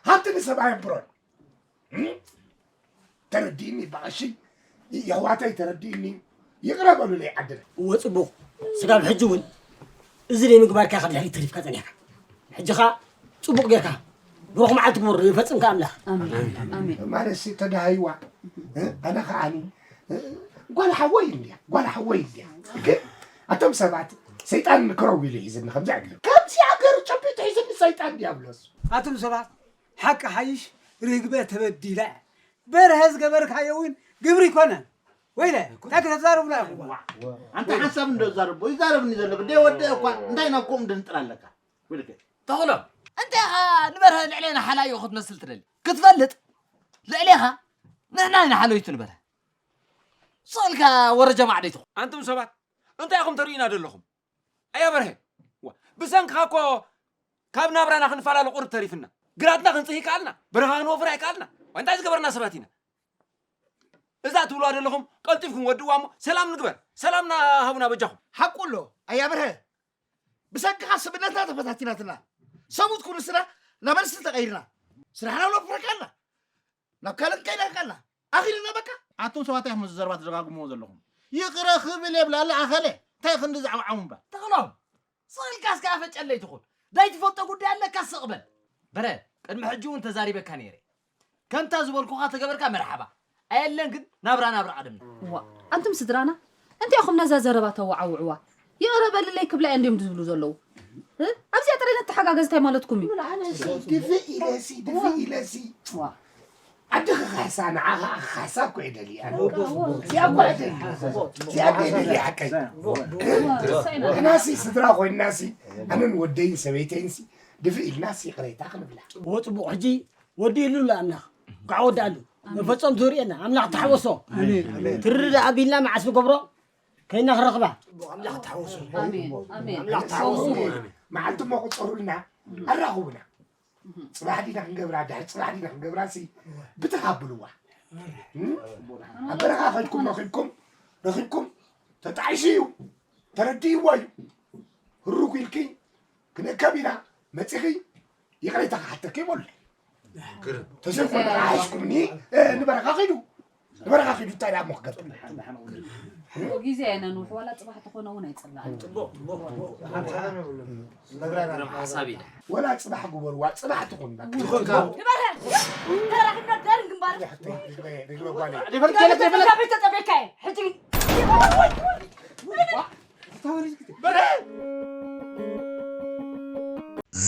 ሃብቲ ንሰብ ኣየንብሮን። እም? ተረዲእኒ በቐሺ፣ የሕዋተይ ተረዲእኒ። ይቕረ በሉለይ ዓድና። እወ ጽቡቕ። ስጋብ ሕጂ እውን እዚ ዘይምግባርካ ካብ ድሕሪት ተሪፍካ ጸኒሕካ። ሕጂ ኸኣ ጽቡቕ ጌርካ። ብሩኽ መዓልቲ ክቡር ይፈጽምካ ኣምላኽ። ኣሜን። ኣሜን። ማለት ሲ ተዳሃይዋ። እ? ኣነ ኸኣኒ፣ እ? ጓል ሓወይ እንድያ፣ ጓል ሓወይ እንድያ። ግን ኣቶም ሰባት ሰይጣን ክረው ኢሉ ሒዝኒ ከምዚ ኣገር። ከምዚ ኣገር ጨቢጡ ሒዝኒ ሰይጣን ዲያብሎስ። ኣቱም ሰባት ሓቂ ሓይሽ ርግበ ተበዲላ። በርሀ ዝገበርካዮ እውን ግብሪ ይኮነን። ወይለ፣ እንታይ ከተዛርቡና ኢኹም? ኣንታ ሓንሳብ እንዶ ዛረቦ፣ ይዛረብኒ ዘሎ፣ ግደ ወደ እኳ፣ እንታይ ናብ ከምኡ ድንጥር ኣለካ? ወይልከ። ተኽሎም፣ እንታይ ኢኻ ንበርሀ ልዕሌና ሓላዮ ክትመስል ትደሊ? ክትፈልጥ፣ ልዕሌኻ ንሕና ኢና ሓለዮቱ ንበርሀ። ስቕ ኢልካ ወረ ጀማዕ ደይትኹን። ኣንቱም ሰባት፣ እንታይ ኢኹም ተርእዩና ዘለኹም? ኣያ በርሀ፣ ዋ፣ ብሰንክኻ እኮ ካብ ናብራና ክንፈላለ ቁሩብ ተሪፍና። ግራትና ክንጽሂ ይከኣልና፣ በረኻ ክንወፍር ኣይከኣልና። ዋ፣ እንታይ ዝገበርና ሰባት ኢና? እዛ ትብልዋ ዘለኹም ቀልጢፍኩም ወድእዋ እሞ ሰላም ንግበር። ሰላምና ሃቡና በጃኹም። ሓቁ ኣሎ፣ ኣያ በርሀ። ብሰንክኻ ስብእነትና ተፈታቲናትና። ሰሙት ኩሉ ስራ ናብ ኣንስቲ ተቐይርና። ስራሕና ውሎ ፍረካልና። ናብ ካልእ ከይዳ ቃልና። ኣኺልና በቃ። ኣቱም ሰባት ኢኹም እዚ ዘረባ ትደጋግምዎ ዘለኹም። ይቕረ ክብል የብላ ኣለ ኣኸለ። እንታይ ክንዲ ዛዕባ ዓው እምበር። ተኽሎም፣ ስቕ ኢልካ እስከ ኣፈጨለይ ትኹን። ዳይ ትፈልጦ ጉዳይ ኣለካ ስቕ በል። በረ፣ ቅድሚ ሕጂ እውን ተዛሪበካ ነይረ። ከምታ ዝበልኩኻ ተገበርካ መርሓባ። ኣየለን ግን ናብራ ናብራ ዓደምና። ዋ፣ ኣንቱም ስድራና፣ እንታይ ኢኹም ነዛ ዘረባ ተወዓውዕዋ? ይቕረ በልለይ ክብላ እየን ድዮም ዝብሉ ዘለዉ? እ? ኣብዚኣ ጥራይ ነተሓጋገዝ እንታይ ማለትኩም እዩ? ድፍእ ኢለሲ፣ ድፍእ ኢለሲ። ዋ። ዓዲ ክኻሕሳ፣ ንዓኻ ክኻሕሳ እኮ እየ ደልየ ኣነ። እዚኣ እኮ እየ ደልየ። እዚኣ እኮ እየ ደልየ ሓቀይ። ዋ፣ ንሕናሲ ስድራ ኮይንናሲ፣ ኣነን ወደይን ሰበይተይንሲ፣ ድፍእ ኢልናሲ ይቕሬታ ክንብላ። እዎ፣ ጽቡቕ። ሕጂ ወዲእሉ ኣሎ ኣምላኽ። እንኳዕ ወዳእሉ። መፈጸምቱ ርእየና። ኣምላኽ ተሓወሶ። ትርዳእ ኣቢልና መዓስ ንገብሮ? ከይና ክረኽባ። ኣምላኽ ተሓወሶ። ኣሜን ኣሜን። ኣምላኽ ተሓወሶ። መዓልቲ እሞ ቁፀሩልና። ኣራኽቡና። ፅባሕ ዲና ክንገብራ፣ ድሕሪ ፅባሕ ዲና ክንገብራ ሲ ብትኽ ኣብልዋ። ኣብ በረኻ ከድኩም ረኺብኩም፣ ረኺብኩም ተጣዒሱ እዩ። ተረዲእዎ እዩ። ህሩግ ኢልኪ ክንእከብ ኢና መፂኺ ይቕሬታ ክሓተኪ ይበሉ። ተዘይኮነ ሓሽኩምኒ ንበረኻ ኺዱ ንበረኻ ኺዱ እንታይ ደኣ እሞ ክገብር ግዜ ኣይነንውሕ ዋላ ፅባሕ ተኾነ እውን ኣይፅላእን። ሓሳብ ኢለ ወላ ፅባሕ ግበርዋ ፅባሕ ትኹን ንበርሀ ተራኺብና ዳርን ግንባር ርግበ ጓለይ ቤት ተፀበካ እየ ሕጂ ግን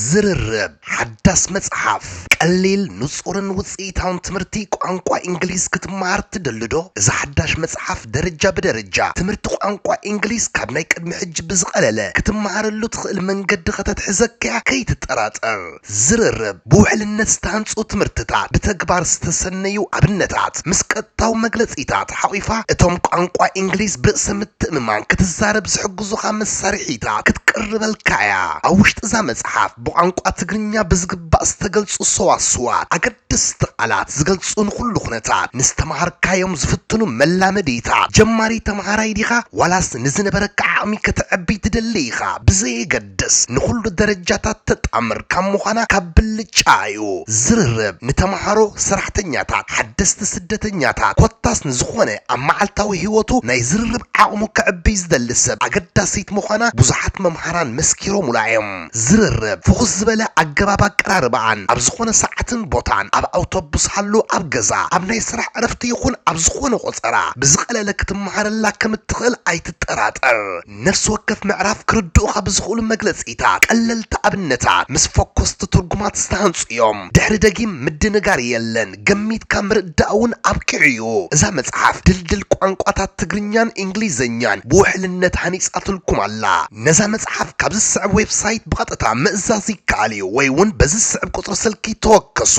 ዝርርብ ሓዳስ መጽሓፍ ቀሊል ንጹርን ውጽኢታውን ትምህርቲ ቋንቋ እንግሊዝ ክትመሃር ትደልዶ? እዛ ሓዳሽ መጽሓፍ ደረጃ ብደረጃ ትምህርቲ ቋንቋ እንግሊዝ ካብ ናይ ቅድሚ ሕጂ ብዝቐለለ ክትመሃረሉ ትኽእል መንገዲ ከተትሕዘካያ ከይትጠራጠር። ዝርርብ ብውሕልነት ዝተሃንጹ ትምህርትታት ብተግባር ዝተሰነዩ ኣብነታት ምስ ቀጥታዊ መግለጺታት ሓቒፋ እቶም ቋንቋ እንግሊዝ ብርእሰ ምትእምማን ክትዛረብ ዝሕግዙኻ መሳርሒታት ክትቅርበልካ እያ። ኣብ ውሽጢ እዛ መጽሓፍ ብቋንቋ ትግርኛ ብዝግባእ ዝተገልጹ ሰዋስዋት፣ ኣገደስቲ ቃላት ዝገልጹ ንኹሉ ኩነታት፣ ንዝተምሃርካዮም ዝፍትኑ መላመዲታት፣ ጀማሪ ተምሃራይ ዲኻ ዋላስ ንዝነበረካ ዓቕሚ ከተዕቢ ትደሊ ኢኻ ብዘየገድስ ንኹሉ ደረጃታት ተጣምር ካብ ምዃና ካብ ብልጫ እዩ። ዝርርብ ንተምሃሮ፣ ሰራሕተኛታት፣ ሓደስቲ ስደተኛታት ኮታስ ንዝኾነ ኣብ መዓልታዊ ህይወቱ ናይ ዝርርብ ዓቕሙ ከዕብይ ዝደሊ ሰብ ኣገዳሲት ምዃና ብዙሓት መምሃራን መስኪሮሙላ እዮም። ዝርርብ ፍኹስ ዝበለ ኣገባብ ኣቀራርባኣን ኣብ ዝኾነ ሰዓትን ቦታን ኣብ ኣውቶቡስ ሃሉ ኣብ ገዛ ኣብ ናይ ስራሕ ዕረፍቲ ይኹን ኣብ ዝኾነ ቆጸራ ብዝቐለለ ክትመሃረላ ከም እትኽእል ኣይትጠራጠር። ነፍሲ ወከፍ ምዕራፍ ክርድኡኻ ብዝኽእሉ መግለጺታት ቀለልቲ ኣብነታት ምስ ፈኮስቲ ትርጉማት ዝተሃንጹ እዮም። ድሕሪ ደጊም ምድንጋር የለን፣ ገሚትካ ምርዳእ እውን ኣብቂዑ እዩ። እዛ መጽሓፍ ድልድል ቋንቋታት ትግርኛን እንግሊዝኛን ብውሕልነት ሃኒጻትልኩም ኣላ። ነዛ መጽሓፍ ካብ ዝስዕብ ዌብሳይት ብቐጥታ ምእዛዝ ይከኣል እዩ ወይ እውን በዚ ዝስዕብ ቁጽሪ ስልኪ ተወከሱ።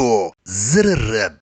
ዝርርብ